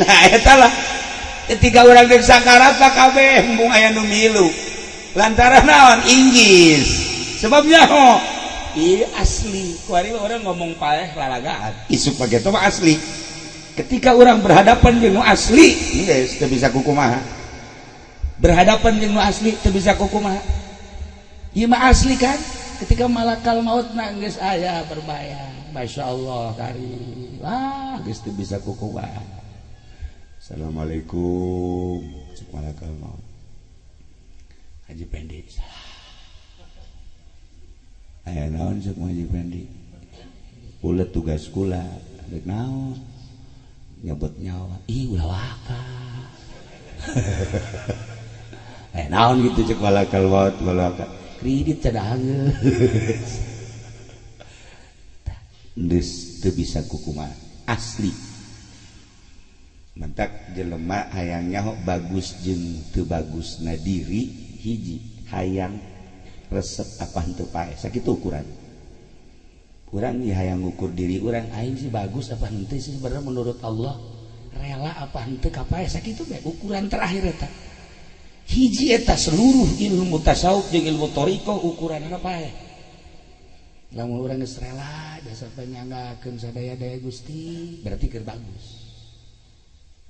Nah, eta lah ketika urang dek sakarat mah kabeh embung aya nu milu lantaran naon? Inggris sebabnya ho iya asli. Kuari orang ngomong paeh lalagaan isuk pake itu mah asli. Ketika orang berhadapan jeung nu asli, geus teu bisa kukumaha. Berhadapan jeung nu asli teu bisa kukumaha. Ieu mah asli kan. Ketika malakal maut na geus aya berbayang, Masya Allah kari, wah, geus teu bisa kukumaha. Assalamualaikum, cek malakal maut. Haji Pendi salah. Aya naon, cek Haji Pendi? Kula tugas kula. Rek naon? Nyebut nyawa. Ih, ulah waka. Eh, naon gitu, cek malakal maut. Malakal kredit cadangeus geus teu bisa kukumaha, asli. Mentak jelema hayang nyaho bagus jeung teu bagus na diri, hiji hayang resep apa henteu paeh, sakitu ukuran urang. Ieu hayang ngukur diri urang, aing sih bagus apa henteu sih sebenarnya menurut Allah, rela apa henteu ka paeh, sakitu bae ukuran terakhir eta. Hiji eta seluruh ilmu tasawuf jeung ilmu thariqah ukuranna paeh. Lamun urang geus rela jasa panyanggakeun sadaya-daya Gusti, berarti keur bagus.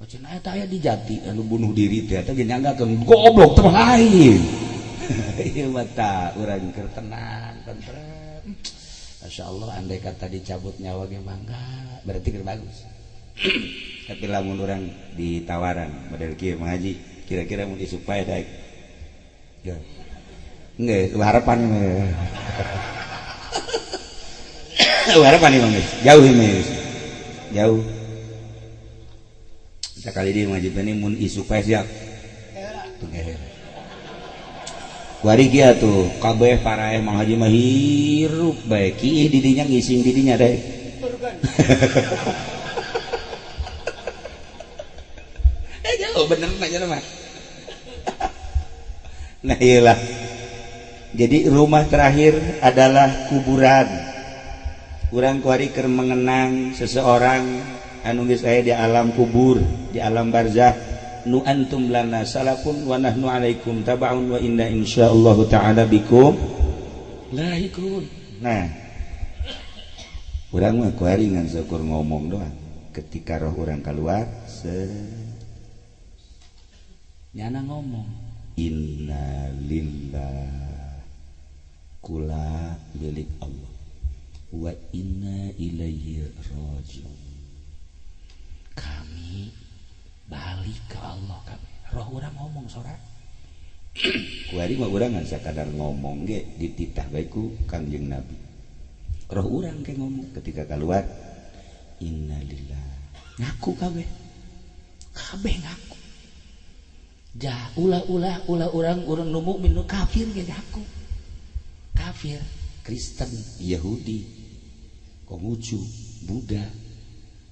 Oh, cenah eta aya di jati anu bunuh diri teh, eta ge nyanggakeun, goblok teh lain. Ieu mah tah urang keur tenang tentrem, Masya Allah, andai kata dicabut nyawa ge mangga, berarti keur bagus. Tapi lamun urang ditawaran model kieu, mengaji kira-kira mun isuk paeh daek ya enggak harapan, harapan ini geus jauh, ini jauh sekali dia ngaji ini. Mun isuk paeh siap. Kuari kieu tuh kabeh paraeh Mang Haji mah hirup bae, kiih didinya ngising didinya deh. Eh, jauh bener nanya mah. Nah, iyalah, jadi rumah terakhir adalah kuburan. Urang kuari keur mengenang seseorang anu geus aya di alam kubur, di alam barzah, nu antum lana salafun wa nahnu alaikum tabaun wa inna insyaallah ta'ala bikum lahikun. Nah, urang mah kuari ngan syukur ngomong doang. Ketika roh urang keluar se nyana ngomong inna lillah, kula milik Allah, wa inna ilaihi rajiun, kami balik ke Allah. Kami roh urang ngomong sora. Kuari mah urang ngan sakadar ngomong ge dititah bae ku Kangjeng Nabi. Roh urang ke ngomong ketika keluar innalillah, ngaku kabeh, kabeh ngaku. Jah ulah ulah ulah urang urang nu mukmin, nu kafir ge ngaku kafir, Kristen, Yahudi, Konghucu, Buddha,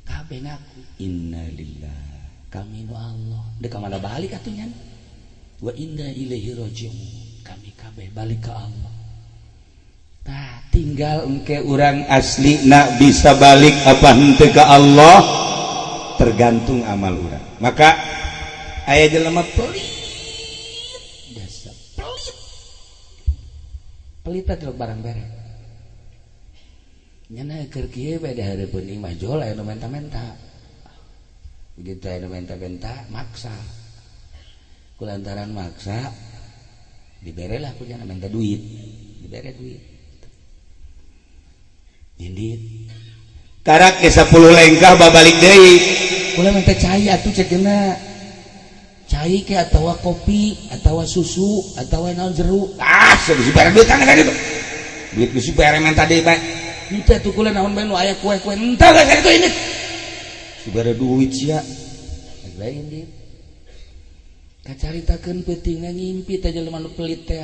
kabeh ngaku innalillah, kami nu Allah, dek mana balik atuh nyan, wa inna ilaihi rajiun, kami kabeh balik ke Allah. Tah, tinggal engke urang asli nak bisa balik apa henteu ke Allah tergantung amal urang. Maka aya jelema pelit, biasa pelit, pelit teh barang bere nyana keur kieu bae dihareupeun imah jol aya nu menta-menta. Begitu aya nu menta-menta maksa, kulantaran maksa diberelah ku nyana. Minta duit, dibere duit, indit karak ke 10 lengkah babalik deui. Kula minta cai atuh, cek cenah, cai ke atawa kopi atawa susu atawa naon jeruk. Ah, geus dibere duit kan gitu, duit geus dibere, minta deui bae. Henteu atuh kula, naon bae nu aya kue-kue. Henteu geus itu, ini dibere duit sia lain dit. Kacaritakeun peutingna ngimpi teh jelema nu pelit teh.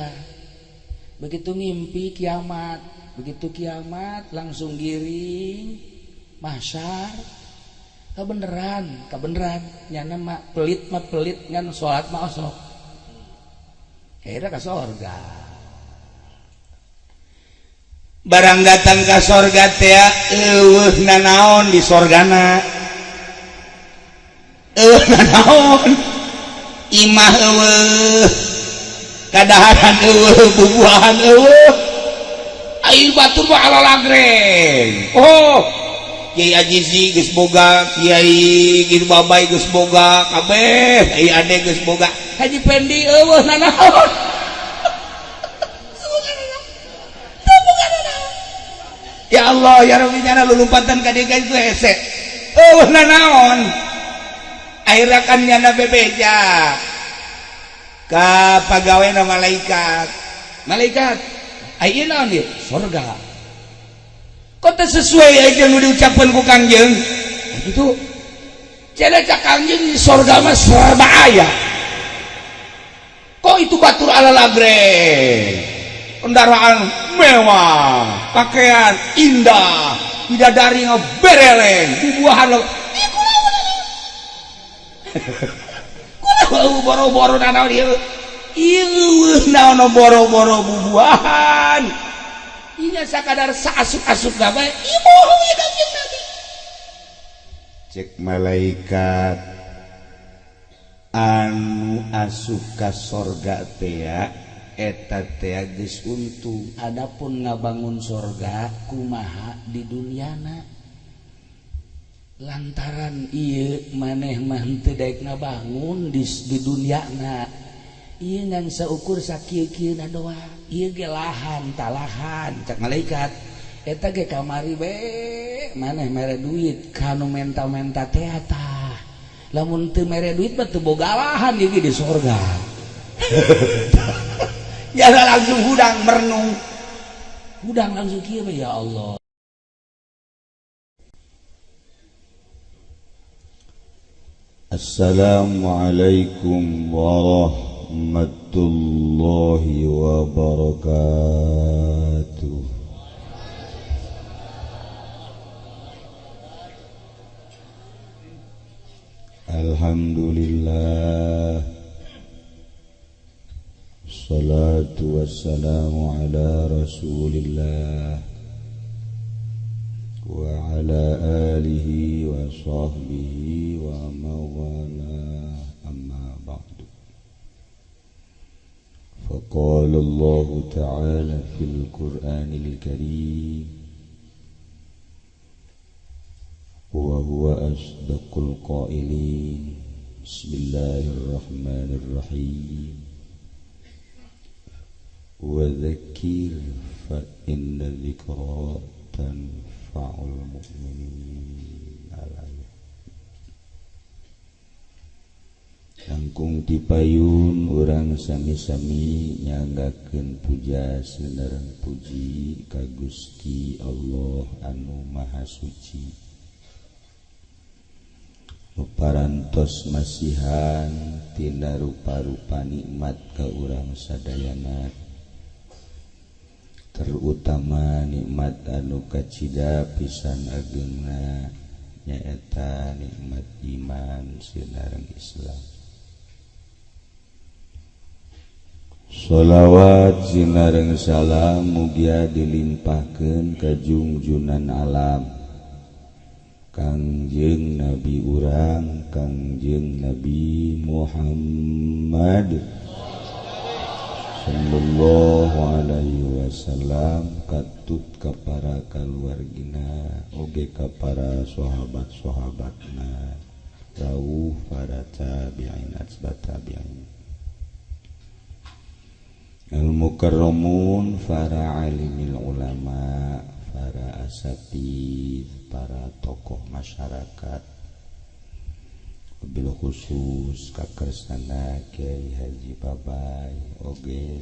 Begitu ngimpi kiamat, begitu kiamat langsung giring mahsyar, kebeneran kebeneran nyana mah pelit mah pelit, ngan salat mah osok, akhirnya ke sorga. Barang datang ke sorga teh eueuh nanaon di sorgana. Eueuh naon imah eueuh kadaharan eueuh bubuahan eueuh ai batur mah alalagreng. Oh Kiai Ajizi geus boga, Kiai geus Babay geus boga, kabeh ai ade geus boga. Haji Pendi eueuh nanaon. Ya Allah ya Rabbi nyana lulumpatan ka dieu geus hese. Eueuh nanaon. Akhirna kan nyana bebeja ka pagawena malaikat. Malaikat, ai ieu naon ieu? Sorga. Kok teu sesuai aja nu diucapkeun ku Kangjeng? Gitu. Cenah cak Kangjeng sorga mah serba aya. Kok itu batur ala lagreng? Kendaraan mewah, pakaian indah, bidadari bereleng, bubuahan lo. Kulah boro-boro nanaon ieu. Ieu naon boro-boro bubuahan. Inya sakadar saasup-asup gawe, ieu bohong ya Kangjeng Nabi. Cek malaikat anu asup ka sorga teh eta teh geus untung. Adapun ngabangun sorga kumaha di duniana. Lantaran ieu maneh mah teu daek ngabangun di duniana. Ieu ngan saukur sakieu-kieuna doang. Ieu ge lahan talahan cak malaikat. Eta ge kamari we maneh mere duit kanu menta-menta teh tah. Lamun teu mere duit mah teu boga lahan ieu ge di sorga. Ya langsung hudang merenung. Hudang langsung kieu ya Allah. Assalamualaikum warahmatullahi wabarakatuh. Alhamdulillah. Salatu wassalamu ala Rasulillah wa ala alihi wa sahbihi wa mawala, amma ba'du. Faqala Allah ta'ala fil Qur'anil Karim wa huwa asdaqul qailin. Bismillahirrahmanirrahim. Wa dzakir fa inna dzikra tanfa'ul mu'minin. Langkung tipayun urang sami-sami nyanggakeun puja sinareng puji ka Gusti Allah anu Maha Suci. Parantos masihan tina rupa-rupa nikmat ka urang sadayana, terutama nikmat anu kacida pisan agengna nyaeta nikmat iman sinareng Islam. Sholawat sinareng salam mugia dilimpahkeun ka jungjunan alam Kangjeng Nabi urang Kangjeng Nabi Muhammad sallallahu alaihi wasallam, katut ka para kaluargina oge ka para sahabat-sahabatna, rawuh para tabi'in atba tabi'in, al-mukarramun, para alimil ulama, para asatid, para tokoh masyarakat, bil khusus kakersana Kiai Haji Babay oge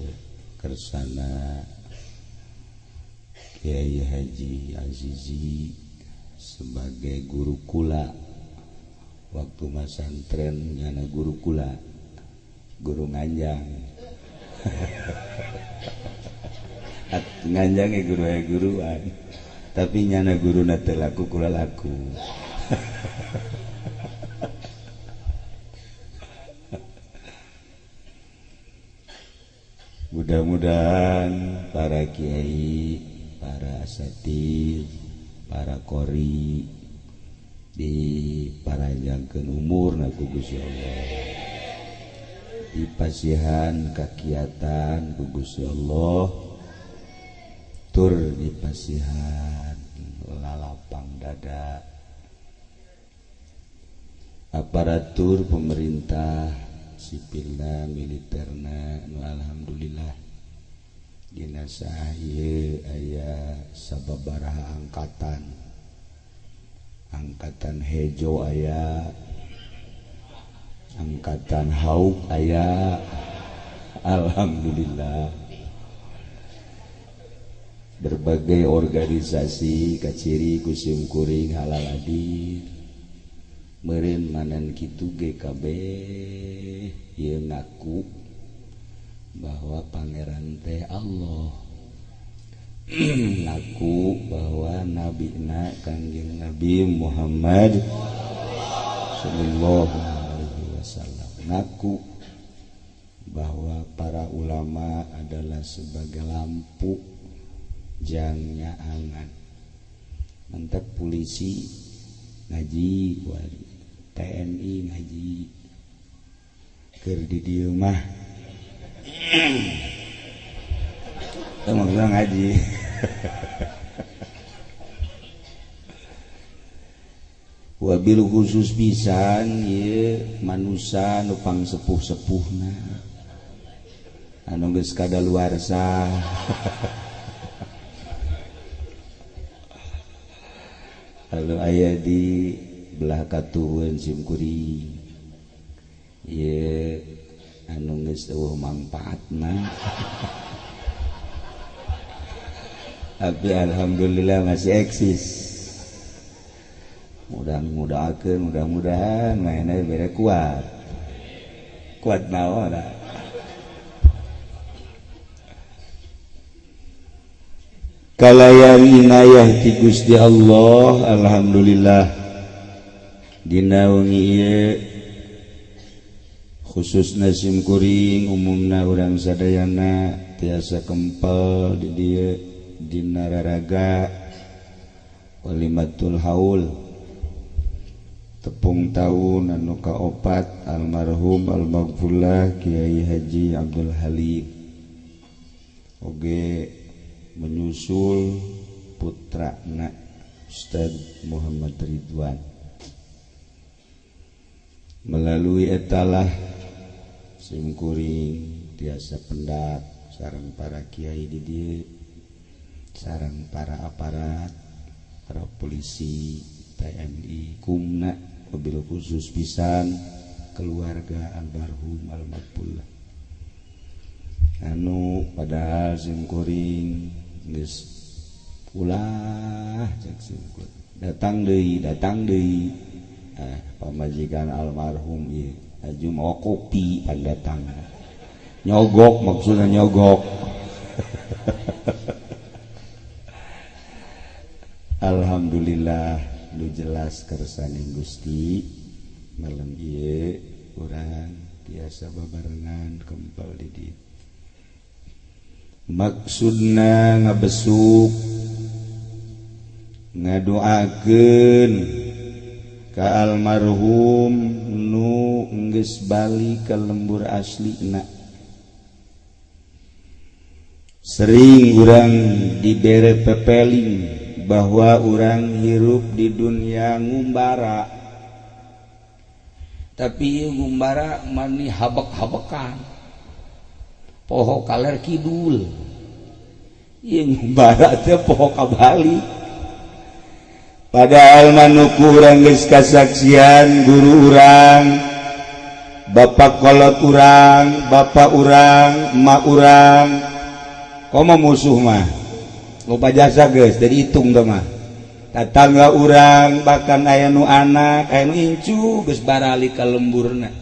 kersana Kiai Haji Azizi sebagai guru kula waktu masantren nyana guru kula, guru nganjang. Nganjangnya guru guruan, tapi nyana guru nate laku kula laku. Mudah-mudahan para kiai, para asatid, para qori, Diparanjangkeun umurna ku Gusti Allah, dipasihan kakiatan ku Gusti Allah, tur dipasihan lalapang dada. Aparatur pemerintah sipilna militerna nu alhamdulillah dina saah ieu aya sababaraha angkatan, angkatan hejo aya, angkatan hauk aya, alhamdulillah. Berbagai organisasi kaciri ku sim kuring halal hadir meureun manan kitu ge kabeh ieu ngaku bahwa pangeran teh Allah, ngaku bahwa nabina Kangjeng Nabi Muhammad sallallahu alaihi wasallam, ngaku bahwa para ulama adalah sebagai lampu jangnya angan. Mantap polisi ngaji, TNI ngaji, keur di dieu mah teu maksudna ngaji. Wabil khusus pisan ieu manusa nu pangsepuh-sepuhna anu geus kadaluarsa. Lalu aya di belah katuhun sim kuring ieu anu geus eueuh mangpaatna. Tapi alhamdulillah masih eksis. Mudah-mudahan, mudah-mudahan mainnya bere kuat. Kuat naon. Kalayan inayah ti Gusti Allah, alhamdulillah dina wengi ieu khususna sim kuring umumna urang sadayana tiasa kempel di dieu dina raraga walimatul haul tepung taun anu kaopat almarhum almaghfurlah Kiai Haji Abdul Halim oge menyusul putrana Ustaz Muhammad Ridwan. Melalui etalah sim kuring tiasa pendak sareng para kiai di dieu, sareng para aparat, para polisi, TNI, kumna, wabil khusus pisan keluarga almarhum almaghfurlah anu padahal sim kuring geus ulah cek sim kuring datang deui pamajikan almarhum ieu aju mau kopi pan datang nyogok, maksudnya nyogok. Alhamdulillah nu jelas kersaning Gusti malam ieu urang tiasa babarengan kempel di dieu. Maksudna ngabesuk ngadoakeun ka almarhum nu geus balik ka lembur aslina. Sering urang dibere pepeling bahwa urang hirup di dunia ngumbara, tapi ngumbara mani habek-habekan poho kaler kidul, ieu ngumbara teh poho ka Bali. Padahal manuku urang geus kasaksian guru urang, bapak kolot urang, bapak urang, emak urang, komo musuh mah loba jasa geus jadi hitung teh mah. Tatangga urang bahkan aya nu anak, aya nu incu geus barali ka lemburna.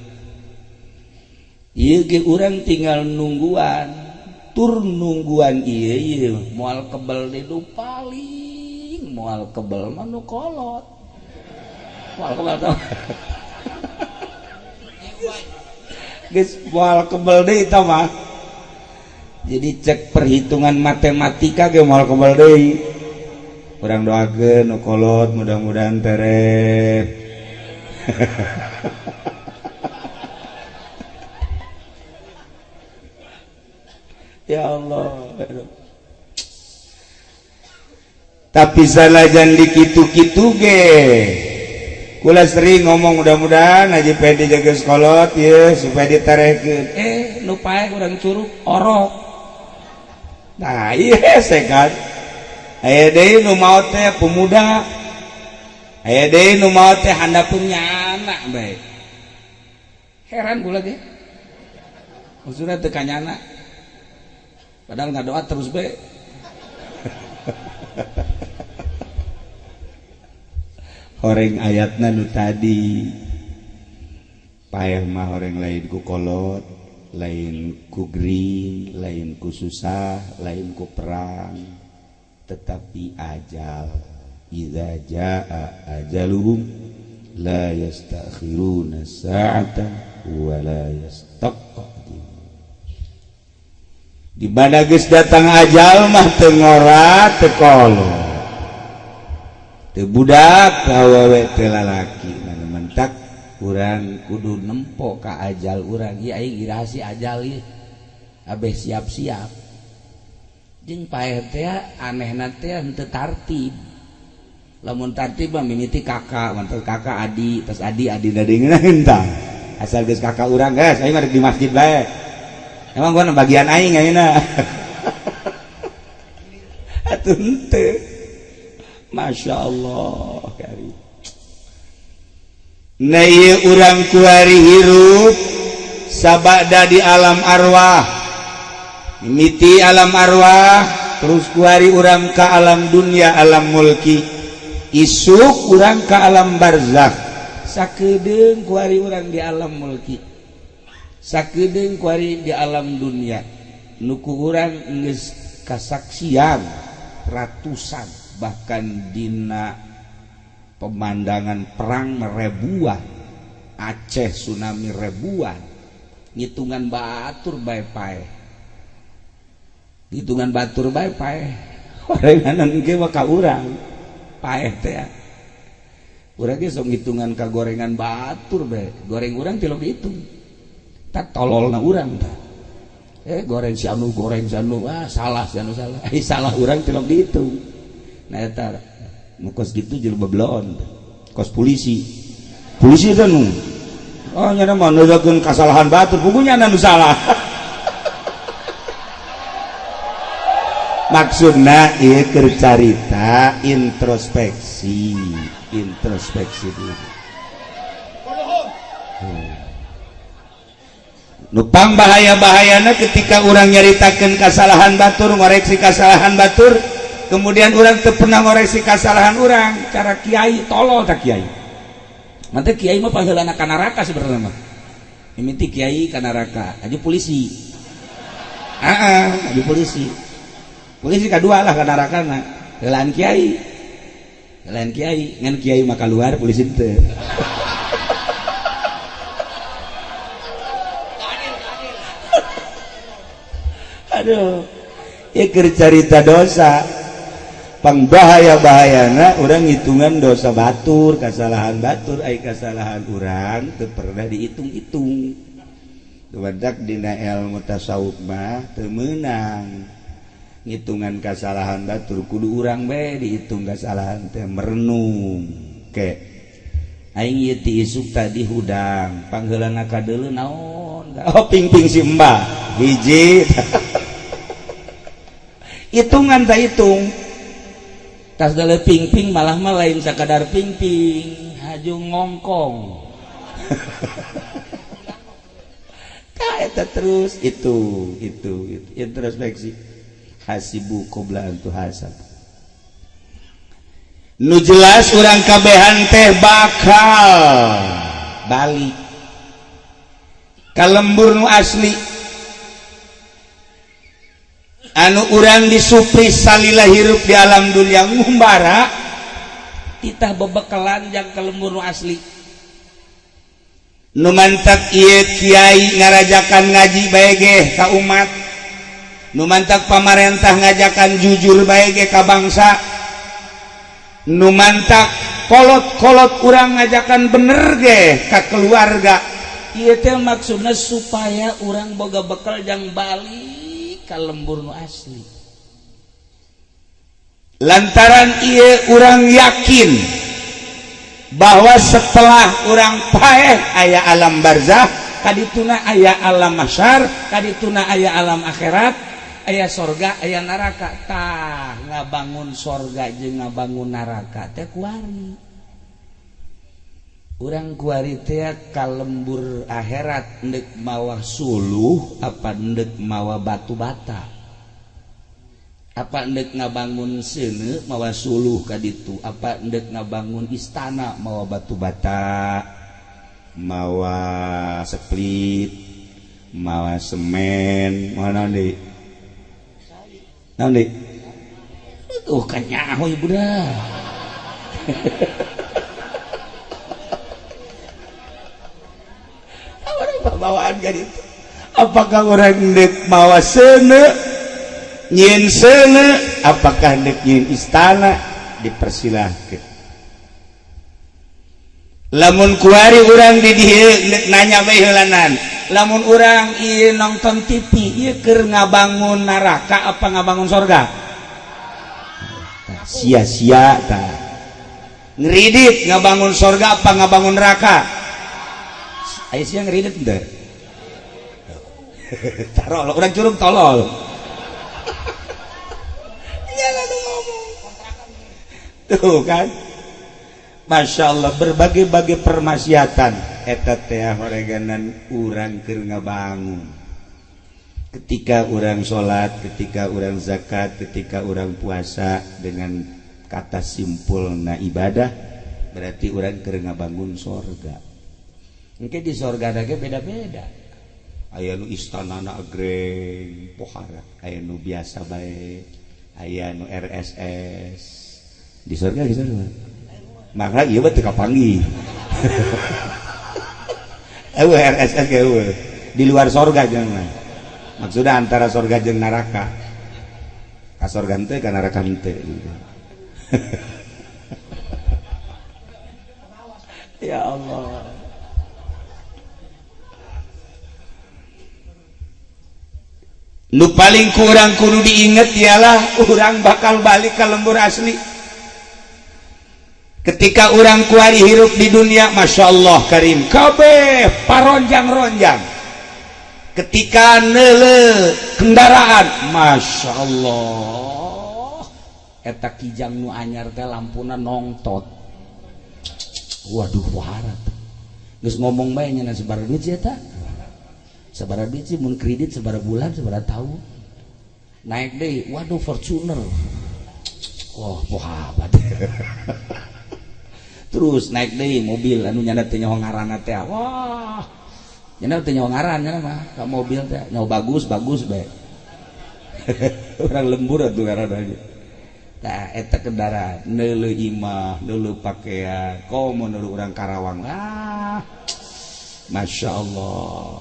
Ieu ge urang tinggal nungguan, tur nungguan ieu ieu moal kebel di nu paling, moal kebel mah nu kolot. Moal kebel tah. Geus moal kebel deui tah mah. Jadi cek perhitungan matematika ge moal kebel deui. Urang doakeun nu kolot mudah-mudahan tereh. Ya Allah. Tapi sanajan dikitu-kitu ge kula sering ngomong mudah-mudahan Haji Pedi jaga sekolot ya supaya diterehkeun. Nu paeh urang curug orok. Nah, iya sekat. Aya deui nu maot teh pemuda. Aya deui nu maot teh handapeun nyana bae. Heran kula ge. Maksudna teu kanyana. Padahal ngadoa terus bae. Horeng ayatna nu tadi paeh mah horeng lain ku kolot, lain ku gering, lain ku susah, lain ku perang, tetapi ajal. Idza jaa ajaluhum la yastakhiruna sa'atan wa la yastaqdimun. Di mana geus datang ajal mah teu ngora teu kolot, teu budak awewe teu lalaki. Nah, mentak urang kudu nempo ka ajal urang. Ieu aing iraha si ajal ieu, abeh siap-siap. Jeung paeh teh anehna teh henteu tartib. Lamun tartib mah mimiti kakak, mantel kakak adi, tas adi adi da deungeun tah. Asal geus kakak urang geus aing mah di masjid bae. Emang gua bagian aing ayeuna. Atuh henteu. Masya Allah kari. Nah ieu urang kuari hirup sabada di alam arwah, mimiti alam arwah terus kuari urang ka alam dunia, alam mulki, isuk urang ka alam barzakh. Sakedeung kuari urang di alam mulki, sakedeung kuari di alam dunia, nu ku urang geus kasaksian ratusan bahkan dina pemandangan perang ribuan, Aceh tsunami ribuan, ngitungan batur bae paeh, ngitungan batur bae paeh. Horenganan ge mah ka urang paeh teh. Urang ge sok ngitungan ka gorengan batur bae, goreng urang tilok dihitung. Tak tololna urang tah. Goreng si anu, goreng si anu, ah salah si anu salah. Salah urang tilok dihitung. Nah eta nu kos gitu jelema belon. Kos polisi. Polisi teh nu. Oh nya mah neurekeun kasalahan batur, pugunya nu salah. Maksudna ieu keur carita introspeksi, introspeksi diri. Nupang bahaya-bahayana ketika urang nyaritakeun kasalahan batur, ngoreksi kasalahan batur, kemudian urang teu pernah ngoreksi kasalahan urang, cara kiai tolol tak kiai. Mantep kiai mah pangheulana ka neraka sebenarnya mah. Mimiti kiai ka neraka, aju polisi. Heeh, aju polisi. Polisi kadua lah ka nerakana. Heulaan kiai. Heulaan kiai, ngan kiai mah kaluar polisi teu. Aduh, ieu keur carita dosa. Pangbahaya-bahayana urang ngitungan dosa batur, kasalahan batur, ai kasalahan urang teu pernah dihitung-hitung. Dumadak dina ilmu tasawuf mah teu meunang ngitungan kasalahan batur, kudu urang bae dihitung kasalahan teh, merenung ke. Aing ieu ti isuk tadi hudang, pangheulana kadeuleu naon? Oh ping-ping si Mbah hiji. Hitungan tak hitung. Tas dale ping-ping malah mah lain sakadar ping-ping, haju ngongkong. Tah eta terus itu introspeksi. Hasibu qabla an tuhasab. Nu jelas urang kabehan teh bakal balik ka lembur nu asli. Anu urang disupri salila hirup di alam dunia ngumbara titah bebekalan jang ka lembur nu asli. Nu mantak ieu kiai ngarajakan ngaji bae ge ka umat, nu mantak pamarentah ngajakan jujur bae ge ka bangsa, Nu mantak kolot-kolot urang ngajakan bener ge ka keluarga. Ieu teh maksudna supaya urang boga bekal jang balik ka lembur nu asli. Lantaran ieu urang yakin bahwa setelah urang paeh aya alam barzah, kadituna aya alam mahsyar, kadituna aya alam akhirat, aya sorga, aya neraka. Tah, ngabangun sorga jeung ngabangun neraka teh kuari. Urang kuari teh ka lembur akhirat ndek mawa suluh apa ndek mawa batu bata, apa ndek ngabangun seuneu mawa suluh ka ditu, apa ndek ngabangun istana mawa batu bata, mawa split, mawa semen, mawa naon deui, naon deui. Tuh kanyaho ibu dah. Bawaan ka ditu, apakah urang ndek mawa seuneu nyieun seuneu, apakah ndek nyieun istana, dipersilahkeun. Lamun kuari urang di dieu nanya bae heulanan, lamun urang ieu nonton TV ieu keur ngabangun neraka apa ngabangun sorga? Sia-sia. Tah, ngeridit ngabangun sorga apa ngabangun neraka? Aya sia ngeridit henteu? Tarol urang curug tolol. Ngomong tuh kan, Masya Allah, berbagai-bagai permaksiatan eta teh horeganan urang keur ngabangun. Ketika urang salat, ketika urang zakat, ketika urang puasa, dengan kata simpulna ibadah, berarti urang keur ngabangun sorga. Engke di sorga ge beda-beda, aya nu istanana agreng pohara, aya nu biasa bae, aya nu RSS di sorga. Di sorga maka ieu mah teu kapanggih. Eueuh RSS ge eueuh di luar sorga. Jangan, maksudnya antara sorga jeung neraka, ka sorga henteu, ka neraka henteu gitu. Ya Allah. Nu paling kurang kudu diinget ialah urang bakal balik ke lembur asli. Ketika urang kuari hirup di dunia, Masya Allah karim, kabeh paronjang-ronjang. Ketika neule kendaraan, Masya Allah, eta kijang nu anyar teh lampuna nongtot. Waduh, waharat geus ngomong bae nya, sabaraha duit sih eta, sabaraha duit sih mun kredit, sabaraha bulan, sabaraha tahun. Naik deui, waduh, Fortuner, wah pohabat. Terus naik deui mobil anu nyana teh nyaho ngaranna teh, wah nyana teh nyaho ngaran, nyana mah ka mobil teh nyaho bagus bagus bae. Urang lembur atuh ngaranna ge. Tah eta kendaraan, neuleuh imah, neuleuh pakaian, komo neuleuh urang Karawang, ah Masya Allah.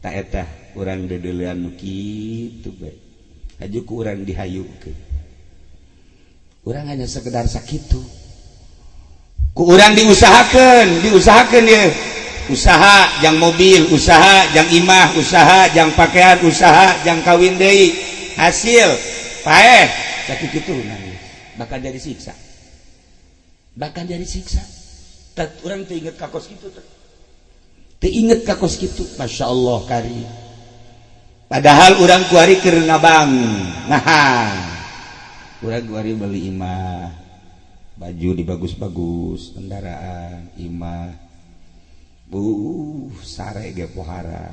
Tah eta urang deudeulean nu kitu bae, haju ku urang dihayukeun. Urang hanya sekedar sakitu ku urang diusahakeun, diusahakeun ieu usaha jang mobil, usaha jang imah, usaha jang pakaian, usaha jang kawin deui, hasil paeh sakitu kitu nangis, bakal jadi siksa, bakal jadi siksa. Tat urang teu inget ka kos kitu, teu inget ka kos kitu. Masya Allah kari, padahal urang kuari keur ngabangun. Nah, urang kuari beli imah, baju dibagus-bagus, kendaraan, imah, sare ge pohara,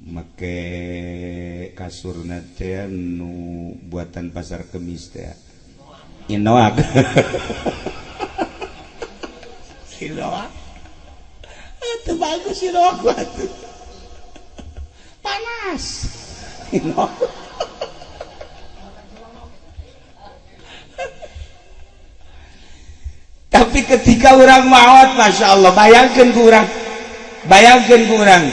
make kasurna teh nu buatan Pasar Kemis teh, Inoak. Inoak itu bagus, Inoak atuh panas Inoak. Tapi ketika orang maot, Masya Allah, bayangkan ku orang, bayangkan ku orang,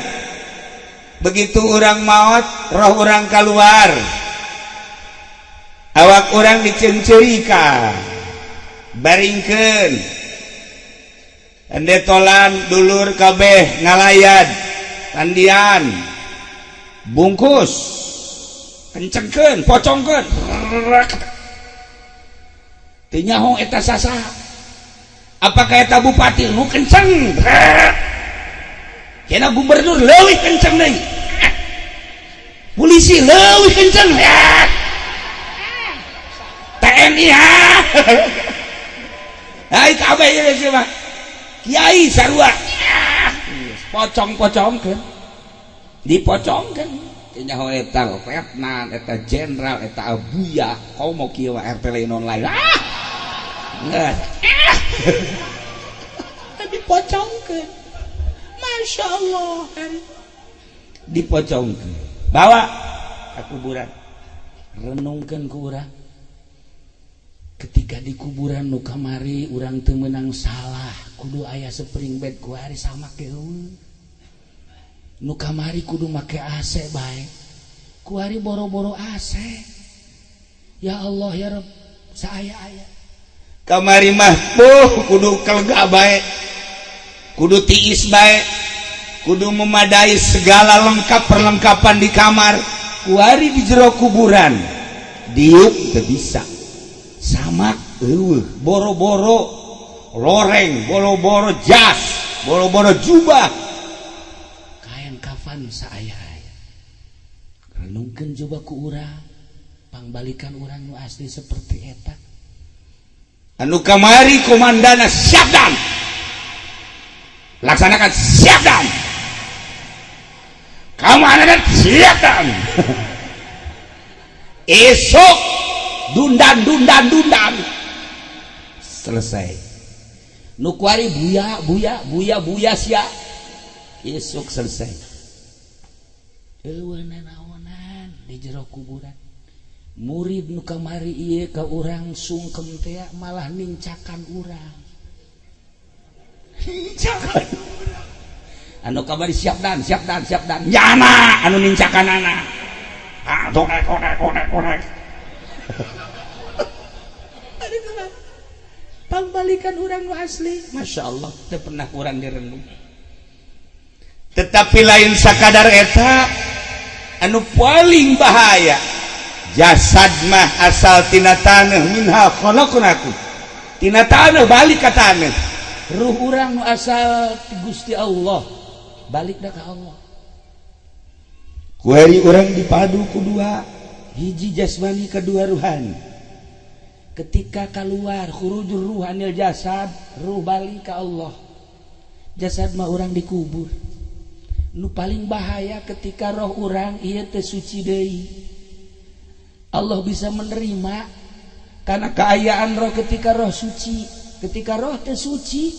begitu orang maot, roh orang keluar, Awak urang diceungceurikan, baringkeun, endetolan dulur kabeh ngalayat, mandian, bungkus, kencengkeun, pocongkeun. Teu nyaho eta sasaha. Apakah eta bupati nu kenceng? Kena gubernur leuwih kenceng deui. Polisi leuwih kenceng. TNI ha. Hai kabeh ieu mah. Kiai sarua. Pocong-pocongkeun. Dipocongkeun. Teu nyaho eta letnan, eta jenderal, eta abuya, komo kieu RT lain online. Ah. Geus. Dipocongkeun. Masya Allah, dipocongkeun. Bawa ke kuburan. Renungkeun ku urang. Ketika di kuburan, nu kamari urang teu meunang salah, kudu aya spring bed, kuari sama ke nu kamari kudu make AC bae, kuari boro-boro AC. Ya Allah, ya Rabb, saaya-aya. Kamari mah puh kudu kelega bae, kudu tiis bae, kudu memadai segala lengkap perlengkapan di kamar. Kuari di jero kuburan diuk teu bisa, samak eueuh, boro-boro loreng, boro-boro jas, boro-boro jubah, kain kafan saaya-aya. Renungkeun coba ku urang, pangbalikan urang nu asli seperti eta. Anu kamari komandana siap dan laksanakan, siap dan kamu dan siap dan esok dundan dundan dundan selesai. Nu kuari buya buya buya buya sia, esok selesai. Eueuh naonan di jero kuburan. Murid nu kamari ieu ka urang sungkem teh malah nincakan urang, nincakan. Anu kamari siap dan siap dan siap dan nyana anu nincakan anak. Ah, korek korek korek korek. Aduh, pangbalikan urang nu asli. Masya Allah, teu pernah kurang direnung. Tetapi lain sakadar eta, anu paling bahaya, jasad mah asal tina taneuh, minha khalaqnakum, tina taneuh balik ka taneuh. Ruh urang nu asal ti Gusti Allah balik dah ka Allah. Kuari urang dipadu ku dua, hiji jasmani, kedua ruhani. Ketika keluar khurujur ruhanil jasad, ruh balik ka Allah, jasad mah urang dikubur. Nu paling bahaya ketika roh urang ieu teh suci deui, Allah bisa menerima karena keayaan roh ketika roh suci. Ketika roh teh suci,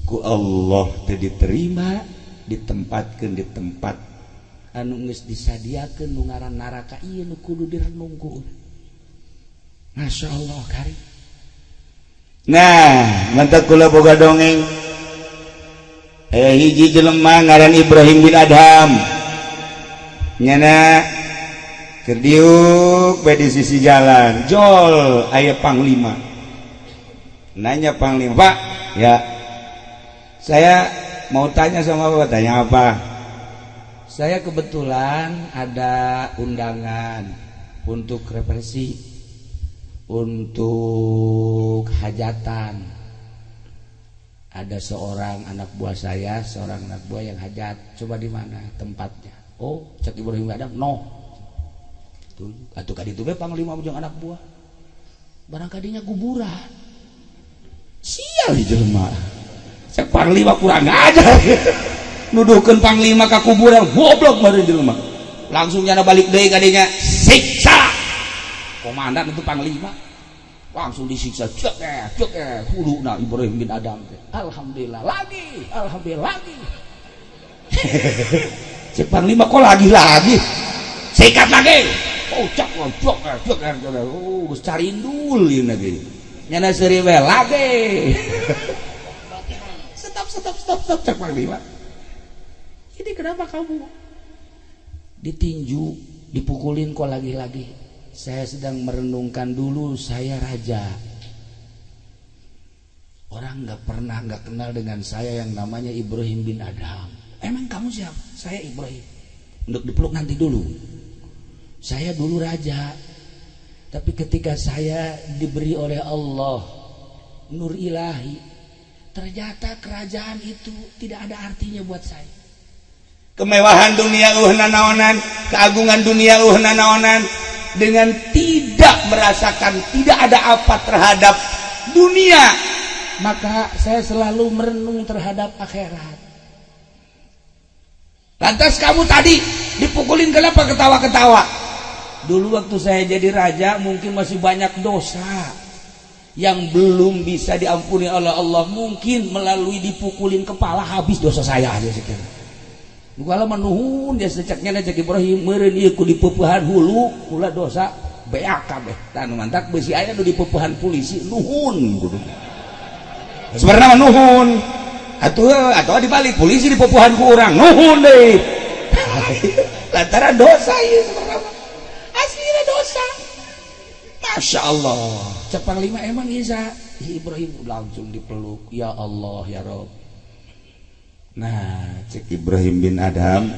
ku Allah teh diterima, ditempatkan di tempat anu geus disadiakeun nu ngaran neraka. Ieu nu kudu direnung ku urang. Masya Allah kari. Nah, mantap kula boga dongeng. Eh, hiji jelema ngaran Ibrahim bin Adham. Nyana keur diuk bae di sisi jalan. Jol aya panglima. Nanya panglima, "Pak, ya. Saya mau tanya sama Bapak." "Tanya apa?" "Saya kebetulan ada undangan untuk represi, untuk hajatan. Ada seorang anak buah saya, seorang anak buah yang hajat. Coba di mana tempatnya?" "Oh," cek Ibrahim Adam, "no. Tuh, atuh ka ditu panglima jeung anak buah. Barang kadinya kuburan." Sial di jelema. Cek panglima kurang aja. Nuduhkeun panglima ka kuburan, goblok meureun jelema. Langsung nyana balik deui kadinya, siksa. Komandan itu panglima langsung disiksa, cek eh cek eh huluna Ibrahim bin Adam teh. Alhamdulillah lagi, alhamdulillah lagi. Cek panglima, "Kok lagi lagi?" "Sikat lagi." Oh, cek cek cek cek. Oh, geus carindul ieu lagi. Nyana seuri we lagi. "Stop, stop, stop, stop," cek panglima. "Ini kenapa kamu ditinju, dipukulin kok lagi-lagi?" Saya sedang merenungkan dulu saya raja. Orang nggak pernah nggak kenal dengan saya yang namanya Ibrahim bin Adham. Emang kamu siapa? Saya Ibrahim. Untuk dipeluk nanti dulu. Saya dulu raja. Tapi ketika saya diberi oleh Allah nur ilahi, ternyata kerajaan itu tidak ada artinya buat saya. Kemewahan dunia nanaonan, keagungan dunia nanaonan, dengan tidak merasakan tidak ada apa terhadap dunia. Maka saya selalu merenung terhadap akhirat. Lantas kamu tadi dipukulin kenapa ketawa-ketawa? Dulu waktu saya jadi raja mungkin masih banyak dosa yang belum bisa diampuni oleh Allah. Mungkin melalui dipukulin kepala habis dosa saya aja sekian. Kalau menuhun dia secaknya cek Ibrahim, meureun ieu ku dipeupehan hulu kula dosa beak kabeh. Tah, nu mantak besi aya nu dipeupehan polisi nuhun kudu. Sebenarnya nuhun atuh, atau dibalik, polisi dipeupehan ku urang nuhun deh, lantaran dosa ieu sebenarnya aslinya dosa. Masya Allah. Cek panglima, emang bisa Ibrahim langsung dipeluk, ya Allah, ya Rob. Nah, cek Ibrahim bin Adham,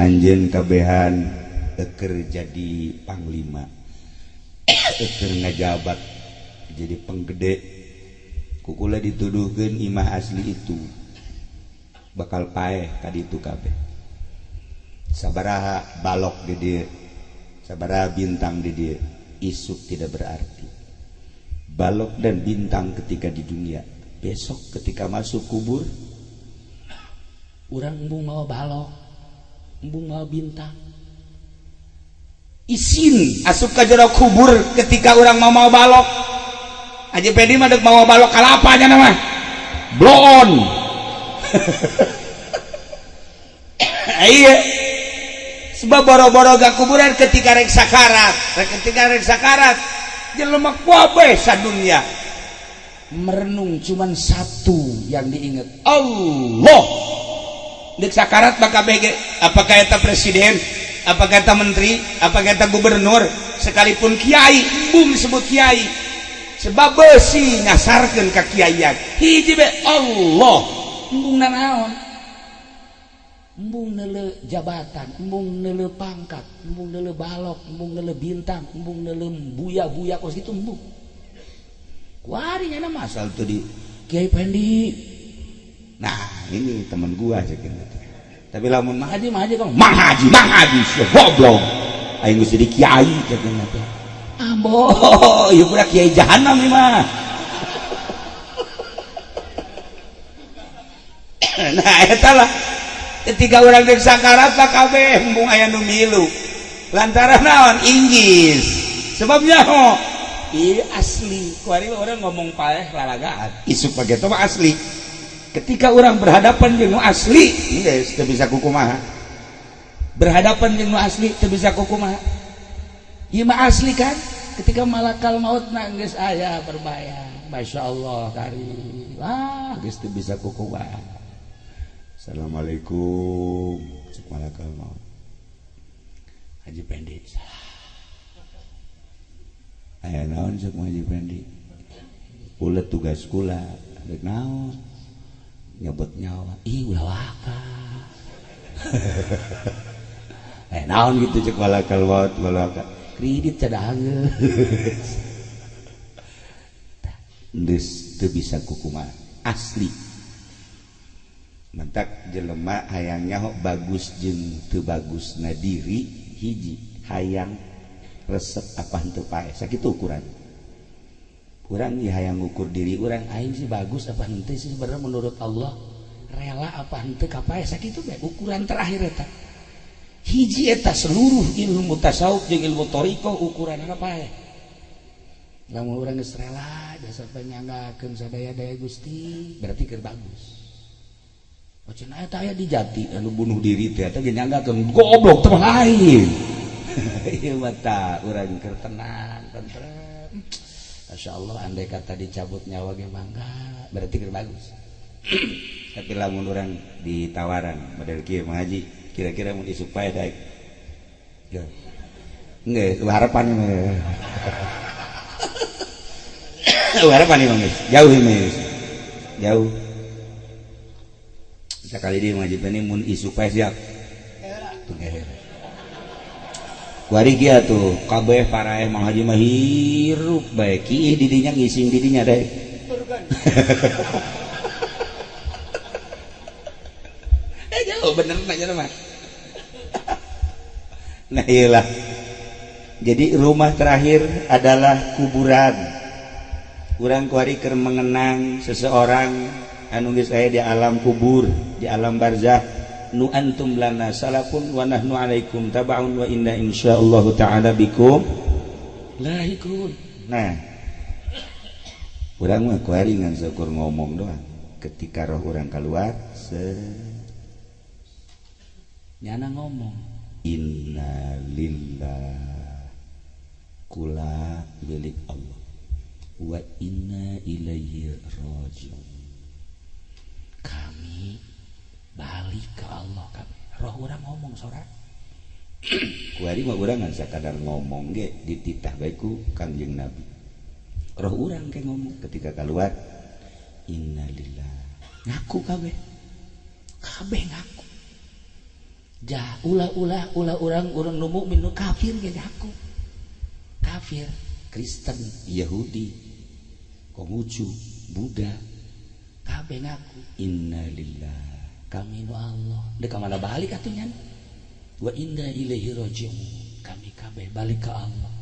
anjeun kabehan eker jadi panglima, eker ngajabat jadi penggede, kukula dituduhkeun imah asli itu bakal paeh tadi itu kabeh. Sabaraha balok di dieu, sabaraha bintang di dieu, isuk tidak berarti. Balok dan bintang ketika di dunia, besok ketika masuk kubur Urang embung mau balok, embung mau bintang. Isin asup ka jero kubur ketika orang mau mau balok. Haji Pedi mah dek mau balok kalapa nya nama bloon. Iya, sebab boro-boro gak kuburan, ketika rek sakarat, ketika rek sakarat jelema kabeh sadunya merenung, cuman satu yang diingat. Allah. Dek sakarat maka BG, apakah eta presiden, apakah eta menteri, apakah eta gubernur, sekalipun kiai, embung disebut kiai sebab besi nyasarkeun ka kiaian. Hiji be, Allah. Embung nanaon, embung neuleu jabatan, embung neuleu pangkat, embung neuleu balok, embung neuleu bintang, embung neuleu buya-buya kos gitu, embung. Kuari nya mah asal tuh di Kiai Pendi. Nah, ini teman gua cek gitu. Tapi lamun mah Haji mah haji kamu. Mang Haji, Mang Haji sia goblok, aing geus jadi kiai cek gitu. Ambo, ieu budak kiai jahanam ieu mah. Nah, eta lah, ketika urang dek sakarat mah kabeh embung aya nu milu, lantaran naon? Inggis sebabnya ho. Iya, asli. Kuari orang ngomong paeh lalagaan. Isuk pakai mah asli. Ketika orang berhadapan dengan asli geus teu bisa kukumaha. Berhadapan dengan asli teu bisa kukumaha. Ieu mah asli kan? Ketika malakal maut na geus aya berbayang. Masya Allah kari. Wah, geus teu bisa kukumaha. Assalamualaikum cek malakal maut. Haji Pendi. Aya naon cek Haji Pendi? Ulet tugas kula. Rek naon? Nyebut nyawa. Ih, ulah waka. Eh, naon gitu cek malakal maut, malakal. Kredit cadangeus. Geus teu bisa kukumaha asli. Mentak jelema hayang nyaho bagus jeung teu bagusna diri, hiji hayang resep apa henteu paeh, sakitu ukuran. Urang ieu hayang ngukur diri urang. Aing sih bagus apa henteu sih sebenarnya menurut Allah, rela apa henteu ka paeh, sakitu bae ukuran terakhir eta. Hiji eta seluruh ilmu tasawuf jeung ilmu thariqah ukuranna paeh. Lamun urang geus rela jasa nyanggakeun sadaya-daya Gusti, berarti keur bagus. Oh, cenah eta aya di jati anu bunuh diri teh, eta ge nyanggakeun, goblok teh lain. Ieu mah tah urang keur tenang, tentrem. Masya Allah, andai kata dicabut nyawa ge mangga, berarti keur bagus. Tapi lamun urang ditawaran model kieu, Mang Haji, kira-kira mun isuk paeh daek ya. Nggak, harapan ini. Harapan ini geus. Jauh ini. Jauh. Sekali dia wajib ini mun isuk pae siap. Tuh kuari kieu tuh kabeh paraeh Mang Haji mah hirup bae kiih di dinya ngising di dinya deh. Jauh bener nanya mah. Nah iyalah. Jadi rumah terakhir adalah kuburan. Urang kuari keur mengenang seseorang anu geus aya di alam kubur, di alam barzah. Nu antum lana salafun wa nahnu alaikum tabaun wa inna insyaallah ta'ala bikum lahikun. Nah, urang mah kuari ngan syukur ngomong doang. Ketika roh urang keluar se nyana ngomong inna lillah kula milik Allah wa inna ilaihi rajiun. Kami balik ke Allah kami. Roh urang ngomong sora. Kuari mah urang ngan sakadar ngomong ge dititah bae ku Kangjeng Nabi. Roh urang ke ngomong ketika keluar inna lillah. Ngaku kabeh. Kabeh ngaku. Jah ulah-ulah ulah urang urang nu mukmin nu kafir ge ngaku. Kafir, Kristen, Yahudi, Konghucu, Buddha, kabeh ngaku. Inna lillah kami nu Allah. Dek ka mana balik atuh nyan? Wa inna ilaihi rajiun. Kami kabeh balik ke Allah.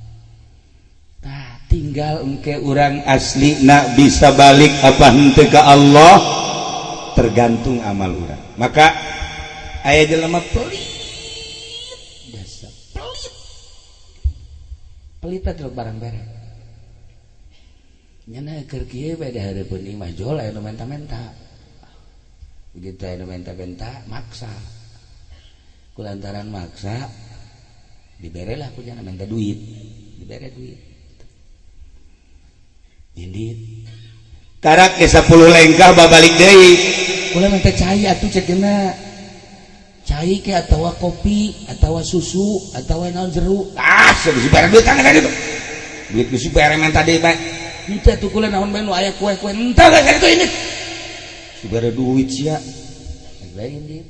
Tah tinggal engke urang asli nak bisa balik apa henteu ka Allah tergantung amal urang. Maka aya jelema pelit biasa pelit. Pelit atuh barang bere. Nyana keur kieu bae da hareupeun imah jol aya nu menta-menta. Begitu aya nu menta-menta maksa. Kulantaran maksa diberelah ku nyana menta duit, dibere duit. Indit. Karak ke 10 lengkah babalik deui. Kula menta cai atuh ceukna. Cai ke atawa kopi atawa susu atawa naon jeruk. Ah, geus dibere duit kan kitu. Duit geus dibere menta deui bae. Henteu atuh kula naon bae nu aya kue-kue. Henteu geus kitu indit. Dibere duit sia. Bae indit.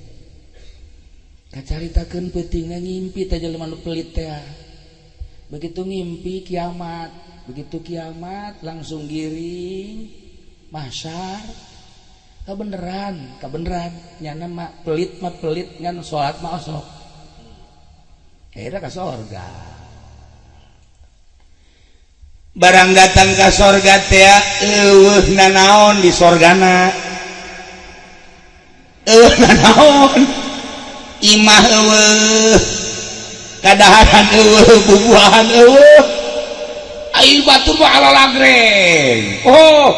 Kacaritakeun peutingna ngimpi teh jelema nu pelit teh. Begitu ngimpi kiamat, begitu kiamat langsung giring mahsyar. Kabeneran, kabeneran nyana mah pelit ngan salat mah osok. Akhirnya ka sorga. Barang datang ka sorga teh eueuh nanaon di sorgana. Eueuh nanaon. Imah eueuh. Kadaharan eueuh, bubuahan eueuh. Ai batur mah alalagreng. Oh,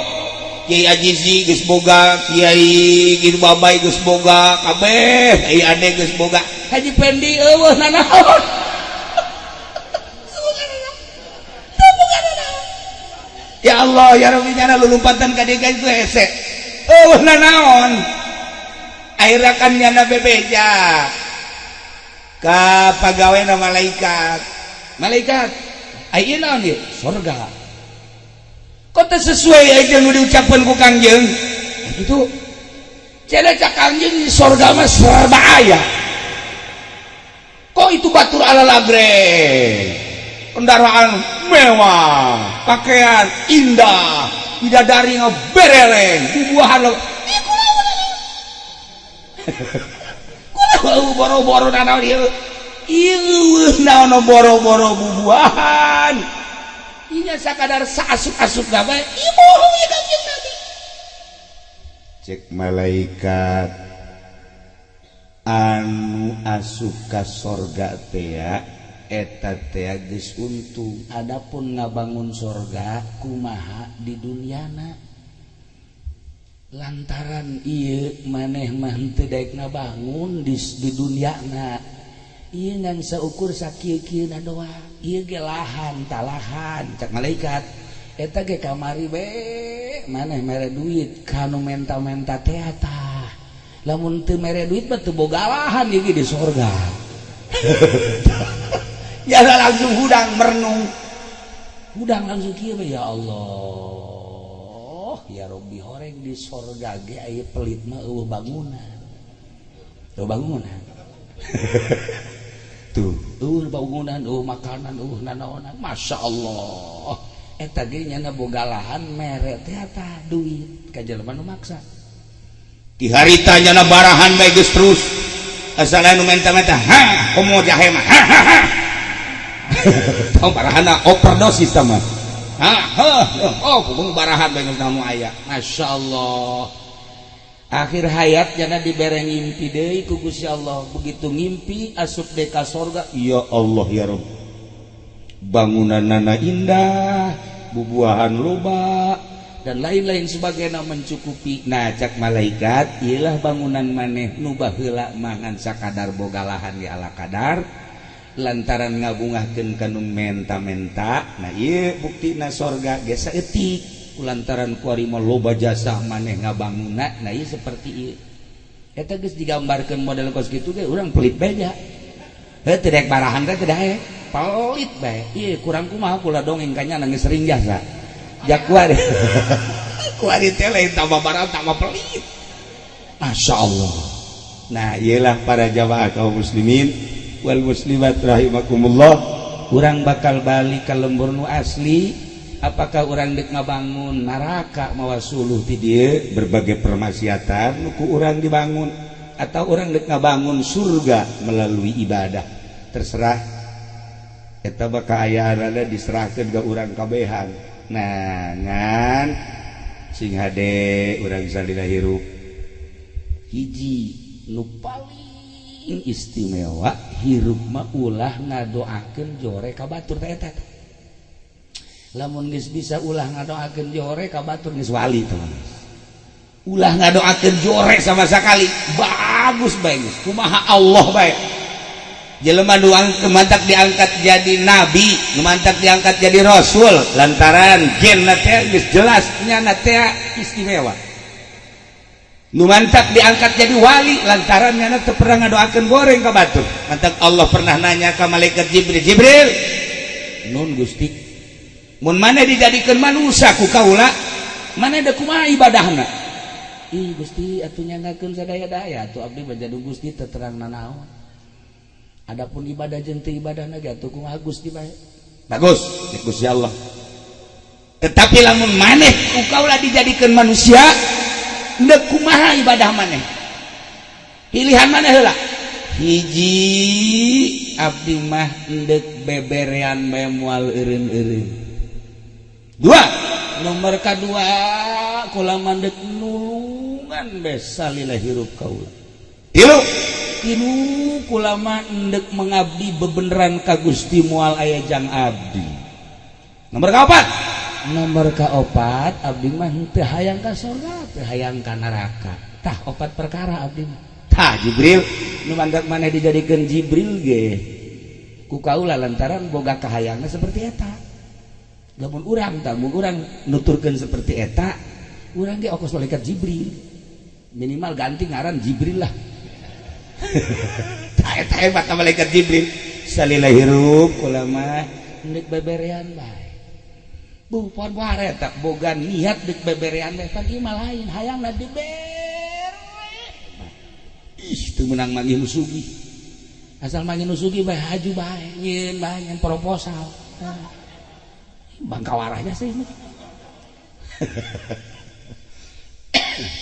Kiai Ajizi geus boga, Kiai geus Babai geus boga, kabeh ai ade geus boga. Haji Pendi eueuh nanaon. Ya Allah, ya Rabbi nyana lulumpatan ka dieu itu hese. Eueuh nanaon. Akhirna kan nyana bebeja. Ka pagawena malaikat. Malaikat, ai ieu naon ieu? Sorga. Kok teu sesuai aja nu diucapkeun ku Kangjeng? Gitu. Cenah cak Kangjeng di sorga mah serba aya. Kok itu batur ala lagreng? Kendaraan mewah, pakaian indah, bidadari bereleng, bubuahan lo. Kula boro-boro nanaon ieu. Ieu naon boro-boro bubuahan. Inya sakadar saasup-asup gawe, ieu bohong ya Kangjeng Nabi. Cek malaikat anu asup ka sorga teh eta teh geus untung. Adapun ngabangun sorga kumaha di dunyana. Lantaran ieu maneh mah henteu daek ngabangun di dunyana. Ieu ngan saukur sakieu-kieuna doang. Ieu ge lahan talahan cak malaikat. Eta ge kamari we maneh mere duit kanu menta-menta teh tah. Lamun teu mere duit mah teu boga lahan ieu ge di sorga. Ya langsung hudang merenung, hudang langsung kieu, "Ya Allah, ya Robbi, horeng di sorga ge aya pelit mah euweuh bangunan, euweuh bangunan tuh, euweuh bangunan, euweuh makanan, euweuh nanaonan. Masya Allah, eta ge nyana boga lahan mere teh eta duit ka jelema nu maksa." Di harita nyana barahan bae geus terus, asal anu menta-menta, ha komo jahe mah, ha ha ha. Tong barahana overdosis tah mah. Ha ha, oh kudu barahan bae geus nu aya. Masya Allah, akhir hayat jana dibere ngimpi deui ku Gusti Allah. Begitu ngimpi asup deui ka sorga, "Ya Allah, ya Rabb, bangunanana indah, bubuahan loba, dan lain-lain sebagainya, mencukupi." Nah, cak malaikat, "Iyalah bangunan maneh nu baheula mangan sakadar boga lahan di ala kadar lantaran ngabungahkeun ka nu menta-menta. Nah, ieu buktina sorga ge saeutik lantaran kuari mah loba jasa maneh ngabangunna." Nah, ieu seperti ieu, eta geus digambarkeun model kos kitu ge urang pelit beja heuh, teu daek barahan teh, teu daek, pelit bae. Ieu kurang kumaha kula dongeng kanya nangis sering jasa jak kuari kuari teh lain tambah barang tambah pelit. Masya Allah. Nah, iyalah para jamaah kaum muslimin wal muslimat rahimakumullah, urang bakal balik ke lembur nu asli. Apakah urang dek ngabangun neraka mawa suluh ti dieu, berbagai permaksiatan nu ku urang dibangun, atau urang dek ngabangun surga melalui ibadah? Terserah, eta bakal aya diserahkan ke urang kabehan. Nah, ngan sing hade urang salila hirup, hiji nu paling istimewa, hirup mah ulah ngadoakeun jore ka batur. Teh eta lamun geus bisa ulah ngadoakeun jore ka batur, geus wali teman. Ulah ngadoakeun jore sama sekali, bagus bae geus kumaha Allah bae. Jelema nu mantak diangkat jadi nabi, nu mantak diangkat jadi rasul, lantaran gen teh geus jelas nyana teh istimewa. Nu mantak diangkat jadi wali lantaran nyana teu pernah ngadoakeun goreng ka batur. Mantak Allah pernah nanya ka malaikat Jibril, "Jibril." "Nun, Gusti." "Mun maneh dijadikeun manusia ku kaula, maneh da kumaha ibadahna?" "Ih Gusti, atuh nyanggakeun sadaya-daya atuh abdi mah jadi Gusti, teu terang nanaon. Adapun ibadah jeung teu ibadah ge atuh kumaha Gusti bae." "Bagus," cek Gusti Allah. "Tetapi lamun maneh ku kaula dijadikeun manusia, ndek kumaha ibadah maneh? Pilihan maneh heula." "Hiji, abdi mah endek beberean bae, moal eureun-eureun. Dua, nomor kadua, kula mandek nulungan bae salila hirup kaula. Tilu, tilu, kula mah endek mengabdi bebeneran ka Gusti, moal aya jang abdi. Nomor kaopat, nomor kaopat, abdi mah teu hayang ka surga, teu hayang ka neraka. Tah, opat perkara abdi mah." Tah Jibril, nu mandak maneh dijadikeun Jibril ge ku kaula lantaran boga kahayangna seperti eta. Lamun urang tah, mun urang nuturkeun seperti eta, urang ge okos malaikat Jibril, minimal ganti ngaran Jibril lah. Tah, eta hebat malaikat Jibril. Salila hirup kula mah endek beberean bae. Bu pon bare tak boga niat dek beberean teh, pan ieu mah lain, hayangna dibere. Ih, teu meunang manggih nu sugih. Asal manggih nu sugih bae, haju bae, nyieun bae, nyieun proposal. Bangka warahnya sih.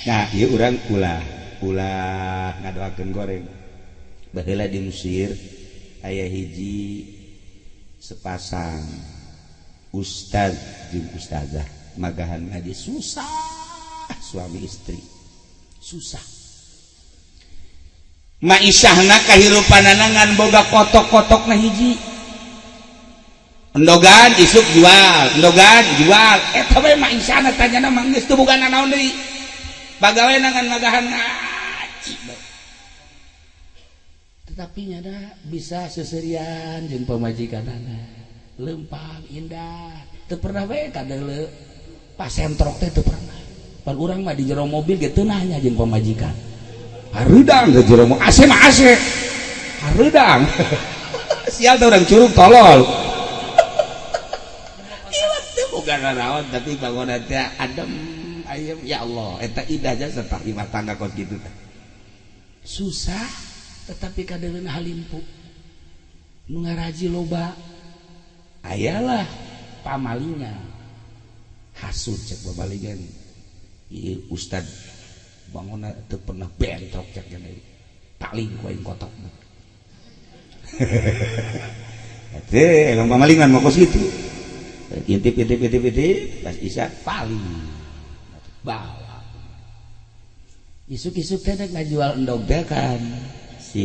Nah, ieu urang ulah ulah ngadoakeun goreng. Baheula di Mesir aya hiji sepasang ustaz jeung ustazah magahan ngaji susah, suami istri susah. Maisahna, kahirupanana ngan boga kotok-kotokna hiji, endogan isuk jual, endogan jual, eta we maisahna. Tanyana mah geus teu boga nanaon deui, pagawe ngan magahan ngaji bae. Tetapi nyana bisa seserian jeung pamajikanana, lempang indah, teu pernah we kadeuleu pasentrok teh, teu pernah. Pan urang mah di jero mobil ge teu nanya jeung pamajikan, hareudang ke jero mobil, AC mah AC hareudang. Sial tuh orang curug tolol. Iwat teh boga nanaon tapi bangunan teh adem ayem, ya Allah, eta indah jasa tah imah tangga kos kitu teh. Susah tetapi kadeuleuh halimpu. Nu ngaraji loba. Ayalah pamalingan. Hasud cek pamalingan. Ieu ustad bangunna teu pernah bentrok cek deui. Paling ku aing kotokna. Teh emang pamalingan mau kos kitu. Intip intip intip intip pas isya paling bawa. Isuk-isuk teh rek ngajual endog teh kan si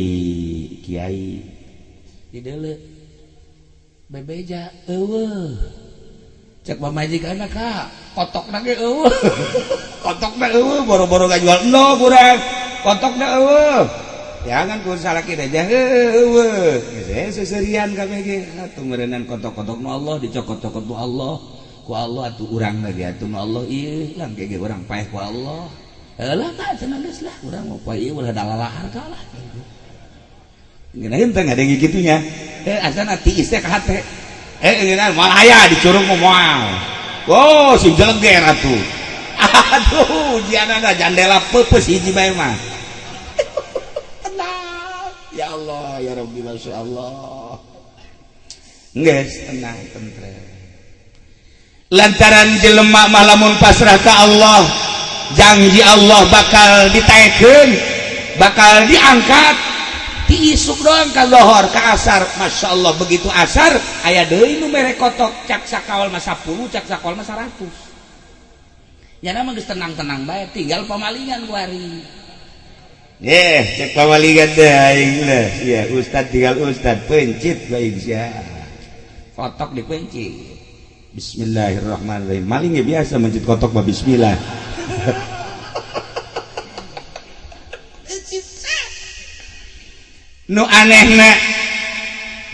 kiai dideuleu bebeja eueuh. Cek pamajikanna ka kotokna ge eueuh. Kotokna eueuh boro-boro ngajual endog urang. Kotokna eueuh. Jangan ku salaki aja eueuh. Geus seserian kabeh ge atuh meureunnan kotok-kotok nu Allah dicokot-cokot ku Allah. Ku Allah atuh urang lagi atuh nu Allah ieu lang ge urang paeh ku Allah. Heulah ka cenah geus lah urang mah poe ieu ulah dalalahar ka lah. Ngeunaheun teh ngadenge kitunya. Asana tiis teh ka hate. Ngeunaheun moal aya dicurug mah moal. Oh, sing jeleger atuh. Aduh, ujianana jandela peupeus hiji bae mah. Tenang. Ya Allah, ya Rabbi, Masya Allah. Geus tenang tentrem. Lantaran jelema mah lamun pasrah ka Allah, janji Allah bakal ditaekeun, bakal diangkat. Ti isuk doang ka lohor ka asar, Masya Allah begitu asar aya deui nu mere kotok cak sakawal mah 10, cak sakawal mah 100. Nyana mah geus tenang-tenang bae, tinggal pamalingan kuari. Cek pamalingan teh aing lah. Sia ustad tinggal ustad pencit bae sia. Kotok dipencit. Bismillahirrahmanirrahim. Maling ya biasa mencit kotok mah bismillah. Nu anehna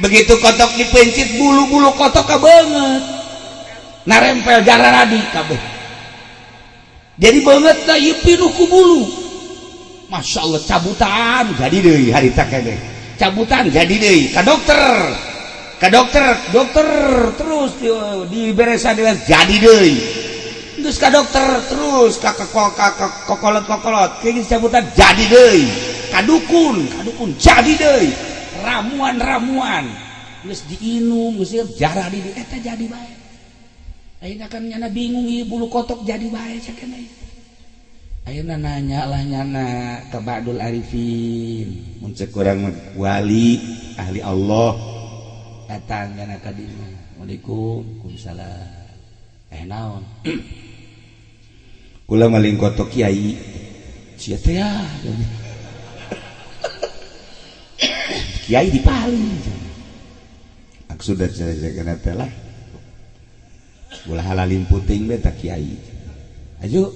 begitu kotok dipencit bulu-bulu kotok ka beungeut. Narempel jararadi kabeh. Jadi beungeut teh ieu pinuh ku bulu. Masya Allah cabutan jadi deui harita keneh. Cabutan jadi deui ka dokter. Ka dokter, dokter terus diberesan jadi deui. Terus ka dokter terus ka kokolot-kokolot kayak cabutan jadi deui. Ka dukun, ka dukun jadi deui. Ramuan-ramuan geus diinum geus jarah di eta jadi bae. Ayeuna kan nyana bingung ieu bulu kotok jadi bae cek keneh. Ayeuna nanya lah nyana ka Ba'dul Arifin. Mun cek urang wali ahli Allah datang nyana ka dieu. Assalamualaikum, waalaikumsalam. Naon? Kula maling kotok kiai. Sia teh ya. Kiai dipaling. Maksudna cenah teh lah. Ulah halalim puting bae tah kiai. Aju.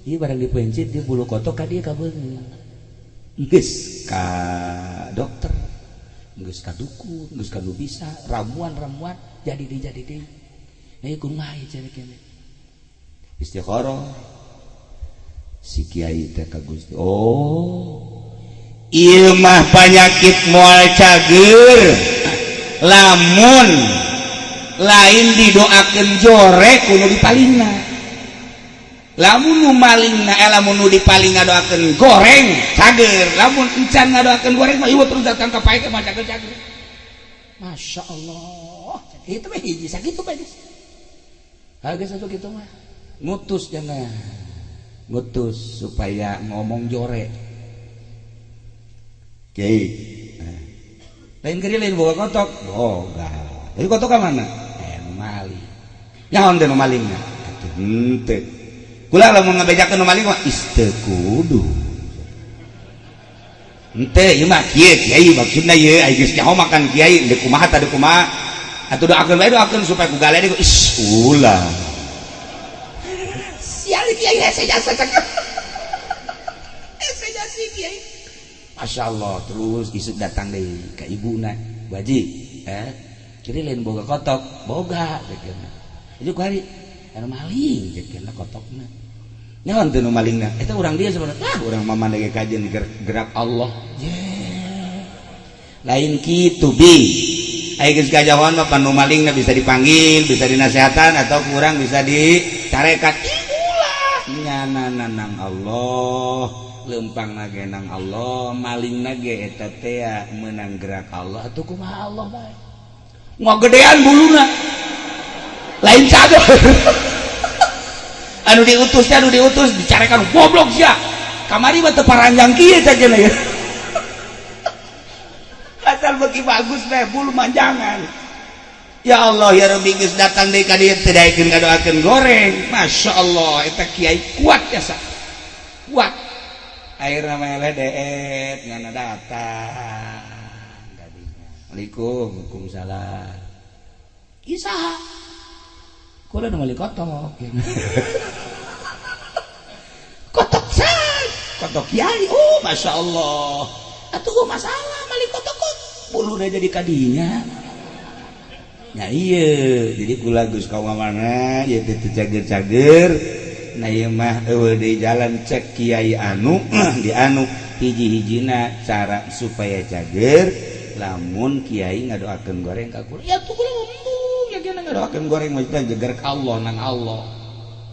Ieu barang dipencit di bulu kotok ka dieu ka beungeut. Geus ka dokter, geus ka dukun, geus ka nu bisa, ramuan-ramuan jadi deui jadi deui. Nah ieu kumaha ieu cenah kene. Istikharah. Si kiai teh ka Gusti. Oh. Ieu mah panyakit moal cager lamun lain didoakeun jore ku nu dipalingna. Lamun nu malingna lamun nu dipaling ngadoakeun goreng cager, lamun encan ngadoakeun goreng mah ieu terus datang ka pae mah cager cager. Masya Allah, itu mah hiji sakitu bae geus. Geus atuh kitu mah. Ngutus jangan. Ngutus supaya ngomong jore. Kiai. Lain kiri lain boga kotok. Boga. Jadi kotok ka mana? Nu maling. Nyaon teh nu malingna? Atuh henteu. Kula lamun ngabejakeun nu maling mah is teu kudu. Henteu ieu mah kieu kiai maksudna ieu ai geus nyaho makan kiai deuk kumaha tah deuk kumaha. Atuh doakeun bae doakeun supaya ku galede is ulah. Sial kiai hese jasa cek. Hese jasa kiai. Masya Allah terus isuk datang deui ka ibuna baji jadi lain boga kotok boga ceukna itu ku hari anu maling ceukna kotokna nyaon teu nu malingna eta urang dia sebenarnya ah urang mah mah kajian gerak Allah ye Lain kitu bi. Aya geus kajahoan mah panu malingna bisa dipanggil, bisa dinasehatan atau kurang bisa dicarekan. Ih, ulah nyana nang Allah, lempang ge nang Allah, maling ge eta teh menang gerak Allah atuh kumaha Allah bae. Ngagedean buluna. Lain cager. Anu diutus teh, anu diutus dicarekan, goblok sia. Kamari mah teu paranjang kieu cageuna ya. Asal beki bagus bae bulu manjangan. Ya Allah ya Rabbi, geus datang deui ka dieu teu daekeun ngadoakeun goreng. Masya Allah, eta kiai kuat ya sa. Kuat. Akhirna mah deet ngana datang. Tadinya. Assalamualaikum, waalaikumsalam. Isaha? Kula nu meuli kotok. Kotok say. Kotok kiai. Oh, Masya Allah. Atuh masalah mali kotok kok. Buluna jadi kadinya. Ya iya, jadi kula geus ka mana ieu teh teu cager-cager. Nah ieu mah eueuh deui jalan cek kiai anu di anu hiji-hijina cara supaya cager lamun kiai ngadoakeun goreng ka kula. Ya tuh kula embung ya kena ngadoakeun goreng mah jeger ka Allah nang Allah.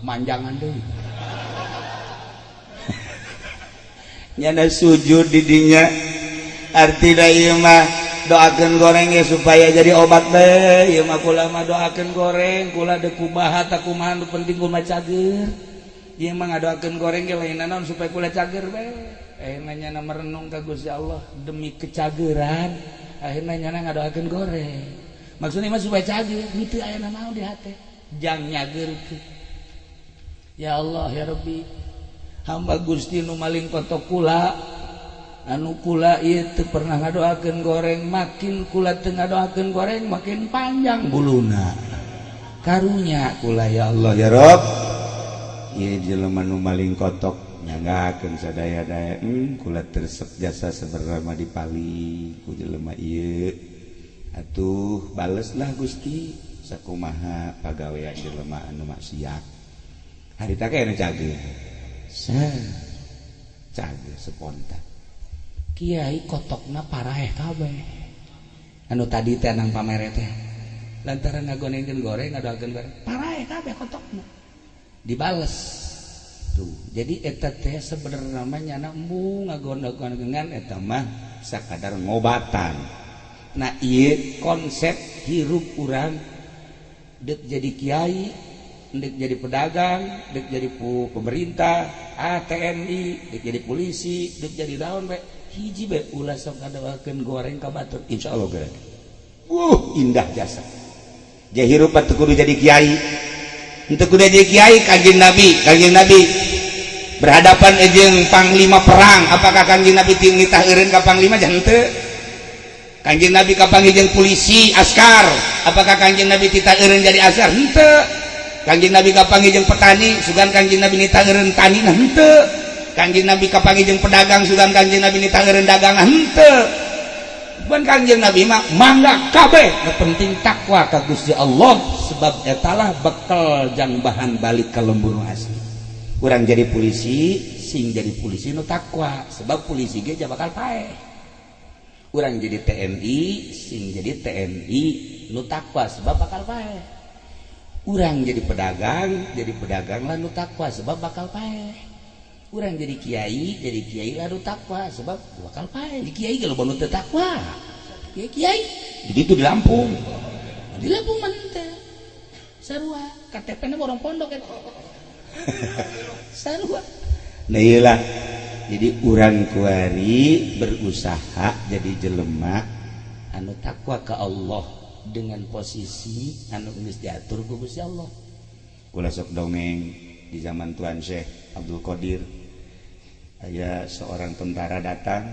Manjangan deui. Nyana sujud di dinya artina ieu mah doakeun goreng ya supaya jadi obat bae ieu mah kula mah doakeun goreng kula deuk kumaha ta kumaha nu penting kula cager ieu mah ngadoakeun goreng ge lain naon supaya kula cager bae. Akhirna nyana merenung ka Gusti Allah demi kecageran, akhirna nyana ngadoakeun goreng maksudnya mah supaya cager henteu aya naon di hate jang nyageurkeun. Ya Allah ya Rabbi, hamba Gusti nu maling kotok kula anu kula ieu teu pernah ngadoakeun goreng, makin kula teu ngadoakeun goreng makin panjang buluna. Karunya kula ya Allah ya Rabb, ieu jelema nu maling kotok nyanggakeun sadaya-daya. Kula tersep jasa sebenarnya mah dipali ku jelema ieu, atuh baleslah Gusti sakumaha pagawean jelema anu maksiat. Harita kayaknya cager cager spontan kiai kotokna paraeh kabeh anu tadi teh nang pamere teh lantaran ngagonengkeun goreng ngadoakeun goreng paraeh kabeh kotokna dibales tuh. Jadi eta teh sebenarnya namanya nyana embung ngagonengkeun eta mah sakadar ngobatan. Nah ieu konsep hirup urang deuk jadi kiai, dek jadi pedagang, dek jadi pemerintah, TNI, dek jadi polisi, dek jadi daun bae. Hiji bae ulah sok ngadoakeun goreng ka batur, insyaallah geura. Indah jasa. Jadi hirup teu kudu jadi kiai. Henteu kudu jadi kiai. Kanjeng Nabi, Kanjeng Nabi berhadapan jeung panglima perang, apakah Kanjeng Nabi nitah eureun ka panglima? Jangan henteu. Kanjeng Nabi kapanggih jeung polisi askar, apakah Kanjeng Nabi titah eureun jadi askar? Henteu. Kanjeng Nabi kapanggih jeung petani, sugan Kanjeng Nabi nitah eureun tani? Nah henteu. Kanjeng Nabi kapanggih jeung pedagang, sugan Kanjeng Nabi nitah eureun dagang? Nah henteu. Bukan, Kanjeng Nabi mah mangga kabeh, nu penting takwa ka Gusti Allah sebab etalah bekal jang bahan balik ka lembur asli. Urang jadi polisi sing jadi polisi nu takwa sebab polisi ge bakal paeh. Urang jadi TNI sing jadi TNI nu takwa sebab bakal paeh. Urang jadi pedagang, jadi pedagang lah nu takwa sebab bakal paeh. Urang jadi kiai lah nu takwa sebab bakal paeh. Di kiai kalau nu teu takwa kiai kiai jadi itu di Lampung, di Lampung mah teh sarua KTP na orang pondok ya sarua. Nah iyalah, jadi urang kuari berusaha jadi jelema anu takwa ke Allah dengan posisi anu geus diatur ku Gusti Allah. Kula sok dongeng di zaman Tuan Syekh Abdul Qadir, aya seorang tentara datang.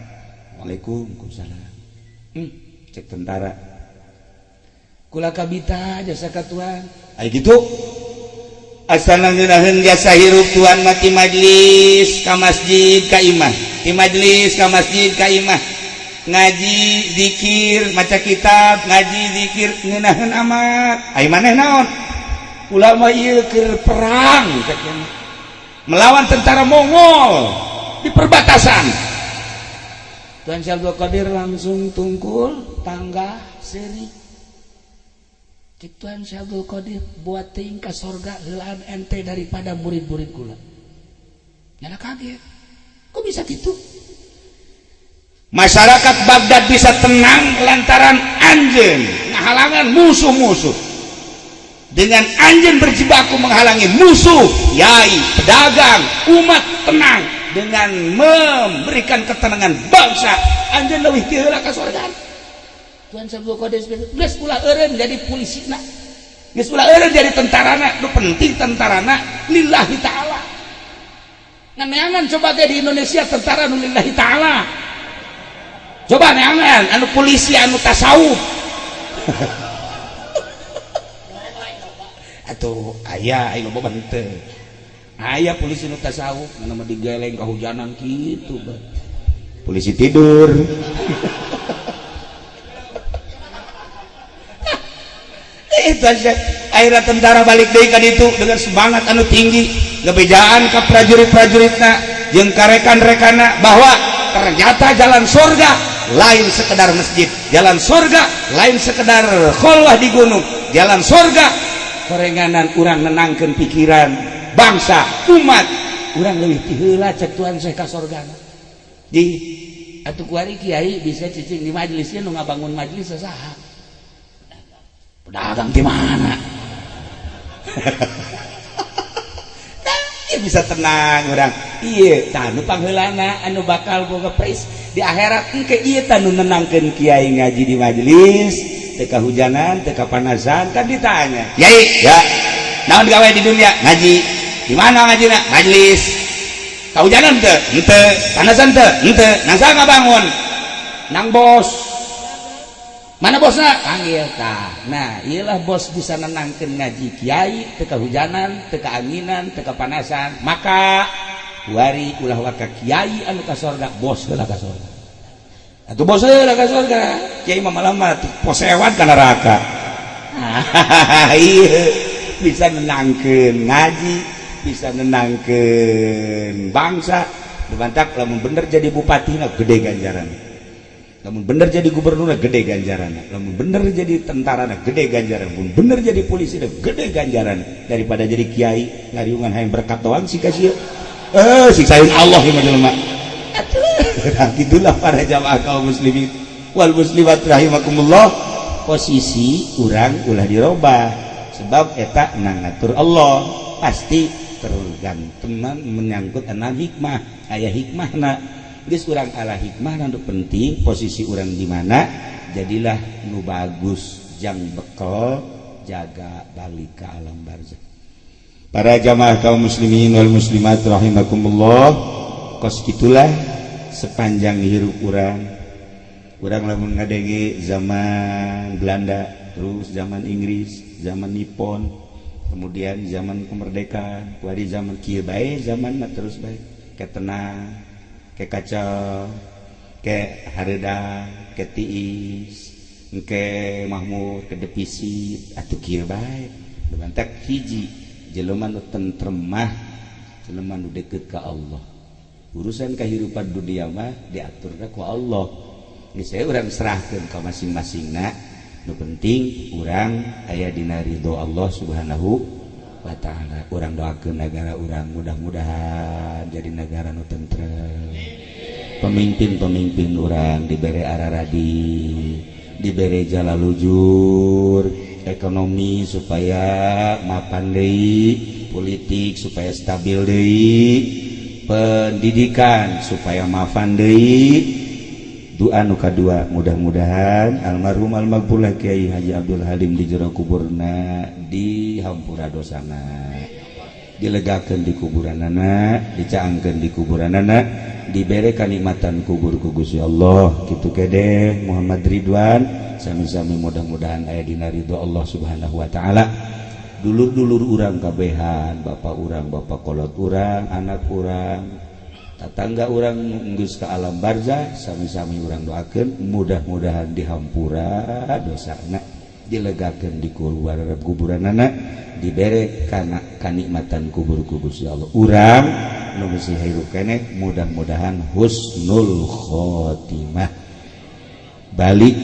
Waalaikumsalam. Cek tentara, kula kabita jasa ka tuan. Aya gitu asal ngeunaheun jasa hirup tuan mati majlis ka masjid ka imah, di majlis ka masjid ka imah, ngaji zikir maca kitab, ngaji zikir ngeunaheun amat. Ai maneh naon? Kula mah ieu keur perang melawan tentara Mongol di perbatasan. Tuan Syekh Abdul Qadir langsung tungkul tangga seuri. Cek Tuan Syekh Abdul Qadir buat teuing ka sorga heulaan ente daripada murid-murid kula. Nyana kaget. Kok bisa gitu? Masyarakat Baghdad bisa tenang lantaran anjeun ngahalangan musuh-musuh. Dengan anjeun berjibaku menghalangi musuh, yai, pedagang, umat tenang dengan memberikan ketenangan bangsa. Anjeun leuwih ti heula ka sorga. Tuan Syekh Abdul Qadir geus ulah eureun jadi polisina. Geus ulah eureun jadi tentarana, nu penting tentarana lillahi ta'ala. Nganeangan coba ge di Indonesia tentara nu lillahi ta'ala. Coba neangan anu polisi anu tasawuf. Atuh aya aya loba henteu. Aya polisi nu tasawuf mana mah digeleng kahujanan kitu bah. Polisi tidur. Itu aja. Akhirnya tentara balik deui ka ditu dengan semangat anu tinggi, ngebejaan ka prajurit-prajuritna jeung ka rekan-rekanna bahwa ternyata jalan surga lain sekedar masjid, jalan surga lain sekedar kholwah di gunung, jalan surga korenganan urang nenangkeun pikiran bangsa umat urang leuwih ti heula cek Tuhan Syekh ka sorgana. Di atuh kuari kiai bisa cicing di majelisnya nu ngabangun majelis saha? Pedagang di mana? Bisa tenang urang. Ieu tah nu pangheulana anu bakal boga pris di akhirat engke ieu tah nu nenangkeun kiai ngaji di majelis, teu kahujanan, teu kapanasan, kan ditanya. Kiai, ya. Naon gawe di dunia? Ngaji. Di mana ngajina? Majelis. Kahujanan teu? Henteu. Panasan teu? Henteu. Nang saha ngabangun? Nang bos. Mana bosna? Panggil tah. Nah, iyalah bos bisa nenangkeun ngaji kiai teu kahujanan, teu kaanginan, teu kapanasan. Maka wari ulah waka kiai anu ka sorga, bos heula ka sorga. Atuh bos heula ka sorga. Kiai mah malah mah posewan ka neraka. Iya, bisa nenangkeun ngaji, bisa nenangkeun bangsa. Dibantak lamun bener jadi bupati na gede ganjaran. Lamun bener jadi gubernur gede ganjaran, lamun bener jadi tentara gede ganjaran, lamun bener jadi polisi gede ganjaran daripada jadi kiai ngariungan hayang berkat doang sih kasih. Siksain Allah ieu mah jelema. Atuh, nah, gitulah para jamaah kaum muslimin wal muslimat rahimakumullah. Posisi urang ulah dirobah sebab eta ngatur Allah pasti tergantung menyangkut anak hikmah, aya hikmahna. Geus urang ala hikmah nu penting posisi urang di mana jadilah nu bagus jang bekal jaga balik ke alam barzah. Para jamaah kaum muslimin wal muslimat rahimakumullah, kos itulah sepanjang hirup urang. Urang lamun ngadenge zaman Belanda, terus zaman Inggris, zaman Nippon, kemudian zaman kemerdekaan, kuari zaman kieu bae, zaman mah terus bae ke tenang, ke kacau, ke hareudang, ke tiis, ke mahmur, ke defisit, atuh kieu bae. Bantak hiji jelema nu tentrem mah jelema nu deket ka Allah. Urusan kehidupan dunia mah diaturna ku Allah. Geus saya urang serahkeun ka masing-masingna. Nu penting urang aya dina ridho Allah Subhanahu wa ta'ala. Urang doakeun negara urang mudah-mudahan jadi negara nu tentrem. Pemimpin-pemimpin urang dibere araradi, dibere jalalujur, ekonomi supaya mapan deui, politik supaya stabil deui, pendidikan supaya mapan deui. Doa nu kadua mudah-mudahan almarhum almaghfurlah Kiai Haji Abdul Halim di jero kuburna dihampura dosana, dilegakeun di kuburanana, dicaangkeun di kuburanana, dibere kanikmatan kubur ku Gusti Allah. Kitu kede Muhammad Ridwan sami-sami mudah-mudahan aya dina ridho Allah Subhanahu wa taala. Dulur-dulur urang kabehan, bapak urang, bapak kolot urang, anak urang, tatangga urang geus ka alam barzah, sami-sami urang doakeun mudah-mudahan dihampura dosana, Dilegakeun di kuburan, kuburanana dibere kana kanikmatan kubur ku Gusti Allah. Urang nu masih hirup keneh, mudah-mudahan husnul khotimah, balik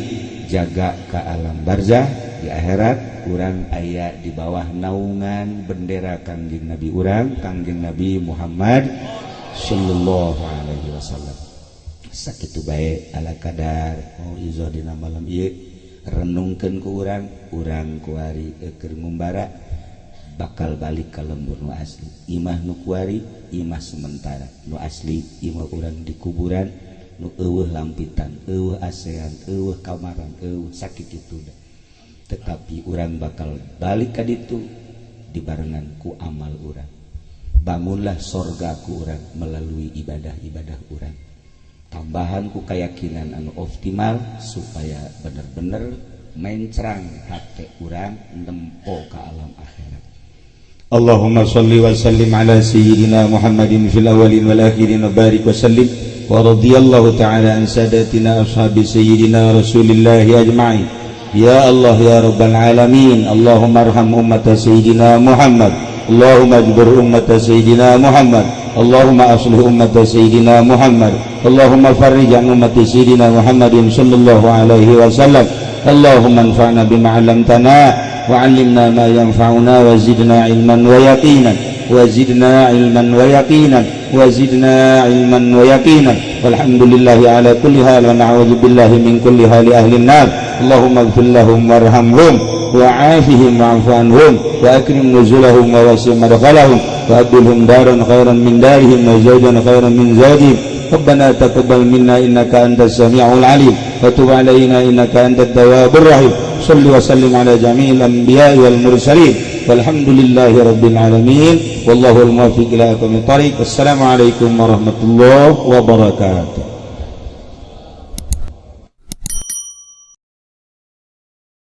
jaga ke alam barzah, di akhirat urang aya di bawah naungan bendera Kangjeng Nabi urang, Kangjeng Nabi Muhammad sallallahu alaihi wasallam. Sakitu bae ala kadar mauizah dina malam ieu. Renungkeun ku urang, urang kuari keur ngumbara bakal balik ka lembur nu asli. Imah nu kuari imah sementara, nu asli imah urang di kuburan nu euweuh lampitan, euweuh asean, euweuh kamaran, euweuh sakit itu dah. Tetapi urang bakal balik ka ditu dibarengan ku amal urang. Bangunlah sorga ku urang melalui ibadah-ibadah urang, tambahan ku keyakinan anu optimal supaya bener-bener mencrang hati urang nempo ke alam akhirat. اللهم صل وسلم على سيدنا محمد في الأولين والآخرين وبارك وسلم. ورضي الله تعالى عن ساداتنا أصحاب سيدنا رسول الله أجمعين. يا الله، يا رب العالمين، اللهم ارحم أمة سيدنا محمد، اللهم اجبر أمة سيدنا محمد، اللهم أصلح أمة سيدنا محمد، اللهم فرج عن أمة سيدنا محمد صلى الله عليه وسلم. اللهم انفعنا بما علمتنا وعلمنا ما ينفعنا وزدنا علما ويقينا، وزدنا علما ويقينا، وزدنا علما ويقينا. والحمد لله على كل حال ونعوذ بالله من كل حال أهل النار. اللهم اغفر لهم وارحمهم وعافهم واعف عنهم وأكرم نزلهم ووسع مدخلهم وأبدلهم دارا خيرا من دارهم وزوجا خيرا من زوجهم. ربنا تقبل منا إنك أنت السميع العليم وتب علينا إنك أنت التواب الرحيم. صل وسلم على جميع الأنبياء والمرسلين والحمد لله رب العالمين والله الموفق إلى أقوم الطريق. السلام عليكم ورحمة الله وبركاته.